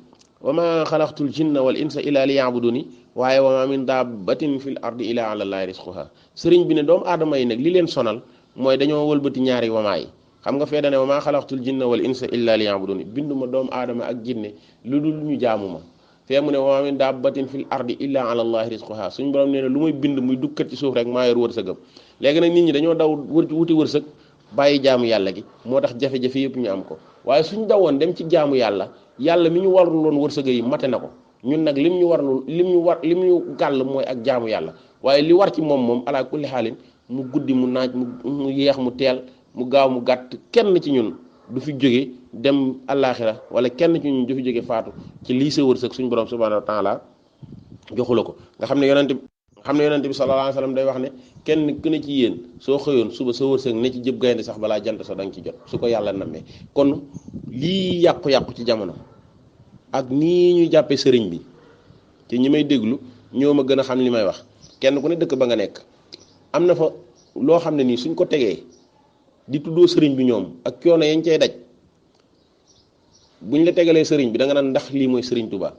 wa ma xalaqtul jinna wal insa illa liya'buduni waaye wa ma min dabbatin fil ardi illa ala llahi rizquha sëriñ bi ne doomu aadama yi nag li leen sonal mooy dañoo wëlbati ñaari wamaa yi xam nga fee dane wa maa xalaqtul jinna wal insa illa liya'budun binduma doomu aadama ak jinne lu dul ñu jaamu ma fee mu ne wa maa min dabbatin fil ardi illa ala allahi rizquha suñ borom nee na lu muy bind muy dukkat ci suuf rek maa yor wërsëgam léegi nag nit ñi dañoo daw wuti wërsëg bàyyi jaamu yàlla gi moo tax jafe-jafe yëpp ñu am ko waaye suñ dawoon dem ci jaamu yàlla yàlla mi ñu warul loon wërsëg yi mate na ko ñun nag lim ñu gàll mooy ak jaamu yàlla waaye li war ci moom ala kulli xaalin mu guddi mu naaj mu yeex mu teel mu gaaw mu gàtt kenn ci ñun du fi jóge dem àllaaxira wala kenn ci ñun du fi jóge faatu ci lii sa wërsëg suñu borom subhaanahu wa taala joxu la ko nga xam ne yonent bi sallallahu alayhi wa sallam day wax ne kenn ku ne ci yéen soo xëyoon suba sa wërsëg ne ci jëb gaynde sax balaa jant sax da nga ci jot su ko yàlla nammee kon lii yàqu-yàqu ci jamono ak nii ñuy jàppee sëriñ bi te ñi may déglu ñoo ma gën a xam li may wax kenn ku ne dëkk ba nga nekk am na fa loo xam ne nii suñ ko tegee di tuddoo sëriñ bi ñoom ak coono yañ cay daj buñ la tegalee sëriñ bi da nga naan ndax lii mooy sëriñ Touba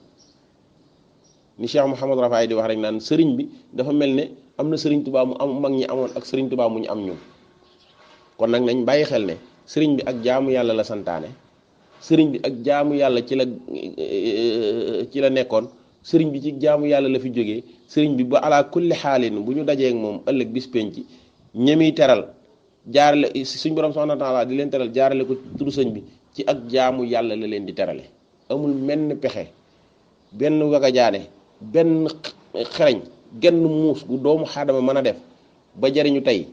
ni Cheikh Mouhamadou Rafaay di wax rek naan sëriñ bi dafa mel ne am na sëriñ Touba mu am mag ñi amoon ak sëriñ Touba mu ñu am ñun kon nag nañ bàyyi xel ne sëriñ bi ak jaamu yàlla la santaane sëriñ bi ak jaamu yàlla ci la nekkoon sëriñ bi ci jaamu yàlla la fi jógee sëriñ bi ba ala kulli xaalin bu ñu dajee ak moom ëllëg bis penc ñemi teral jaarale suñ borom subhanahu wa taala di leen teral jaarale ko turu sëñ bi ci ak jaamu yàlla la leen di terale amul menn pexe benn wagajaane benn xereñ genn muus gu doomu xaadama mën a def ba jariñu tey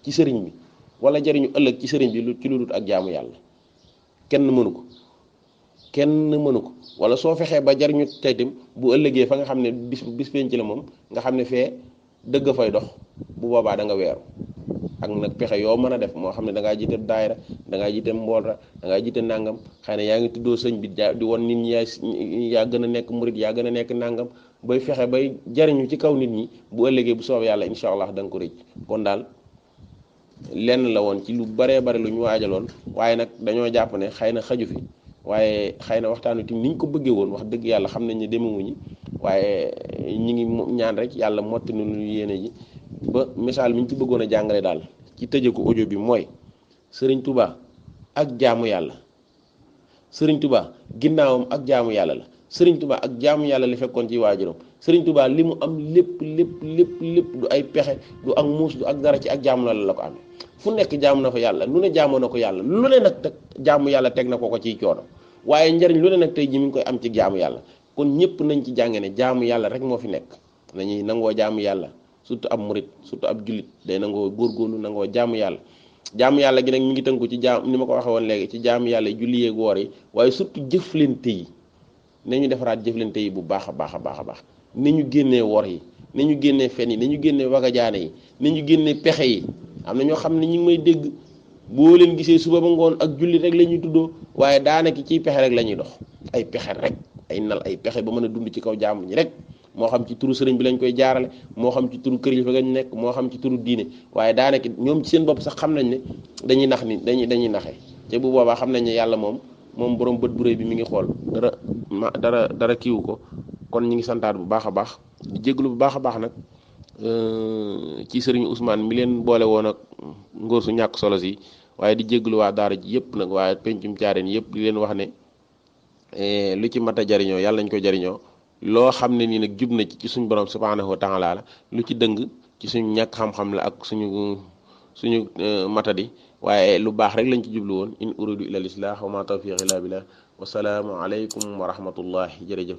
ci sëriñ bi wala jariñu ëllëg ci sëriñ bi ci lu dul ak jaamu yàlla kenn mënu ko wala soo fexee ba jariñu tey tam bu ëllëgee fa nga xam ne bis penc la moom nga xam ne fee dëgg fay dox bu boobaa da nga weeru ak nag pexe yoo mën a def moo xam ne da ngaa jiite daayira da ngaa jiite mboolra da ngaa jiite nangam xëy na yaa ngi tuddoo sëñ bi di won nit ñi yaa gën a nekk murit yaa gën a nekk nangam bay fexe bay jariñu ci kaw nit ñi bu ëllëgee bu soobee yàlla incha allah da nga ko rëcc kon daal lenn la woon ci lu baree bari lu ñu waajaloon waaye nag dañoo jàpp ne xëy na xaju fi waaye xëy na waxtaan wi tamit ni ñu ko bëggee woon wax dëgg yàlla xam nañ ne demewuñu waaye ñi ngi ñaan rek yàlla motti nu yéene ji ba misaal mi ñu ci bëggoon a jàngale daal ci tëje ko audio bi mooy Sëriñ Tuubaa ak jaamu yàlla Sëriñ Tuubaa ginnaawam ak jaamu yàlla la Sëriñ Tuubaa ak jaamu yàlla li fekkoon ci waajuram Sëriñ Tuubaa li mu am lépp du ay pexe du ak muus du ak dara ci ak jaamu la ko amee fu nekk jaamu na fa yàlla lu ne jaamoo na ko yàlla lu ne nag teg jaamu yàlla teg na ko ciy coono waaye njariñ lu ne nag tey ji mi ngi koy am ci jaamu yàlla kon ñëpp nañ ci jànge ne jaamu yàlla rek moo fi nekk nañuy nangoo jaamu yàlla surtout ab murit surtout ab jullit day nangoo góorgóorlu nangoo jaamu yàlla gi nag mi ngi tënku ci jaam ni ma ko waxee woon léegi ci jaamu yàlla yi julli yeeg woor yi waaye surtout jëflante yi nañu defaraat jëflante yi bu baax a baax ni ñu génnee wor yi ni ñu génnee fen yi ni ñu génnee wagajaane yi ni ñu génnee pexe yi am na ñoo xam ne ñu ngi may dégg boo leen gisee suba ba ngoon ak julli rek la ñuy tuddoo waaye daanaka ciy pexe rek la ñuy dox ay pexe rek ay nal ay pexe ba mën a dund ci kaw jaamu ñi rek moo xam ci turu sëriñ bi lañ koy jaarale moo xam ci turu kër yi fa nga nekk moo xam ci turu diine waaye daanaka ñoom ci seen bopp sax xam nañ ne dañuy nax ni dañuy naxe te bu boobaa xam nañ ne yàlla moom borom bët bu rëy bi mi ngi xool dara kiiwu ko kon ñi ngi santaat bu baax a baax di jégalu bu baax a baax nag ci sëriñ Ousmane mi leen boole woon ak ngóor su ñàkk solo si waaye di jégalu waa daara ji yëpp nag waaye pencum Thiarene yëpp di leen wax ne lu ci mat a jariñoo yàlla nañ ko jariñoo loo xam ne nii nag jub na ci suñu borom subhanahu wa taala la lu ci dëng ci suñu ñàkk xam-xam la ak suñu matadi waaye lu baax rek lañ ci jublu woon in uridu ila al islah wa ma tawfiqi illa billah wasalaamu aleykum wa rahmatullahi jërëjëf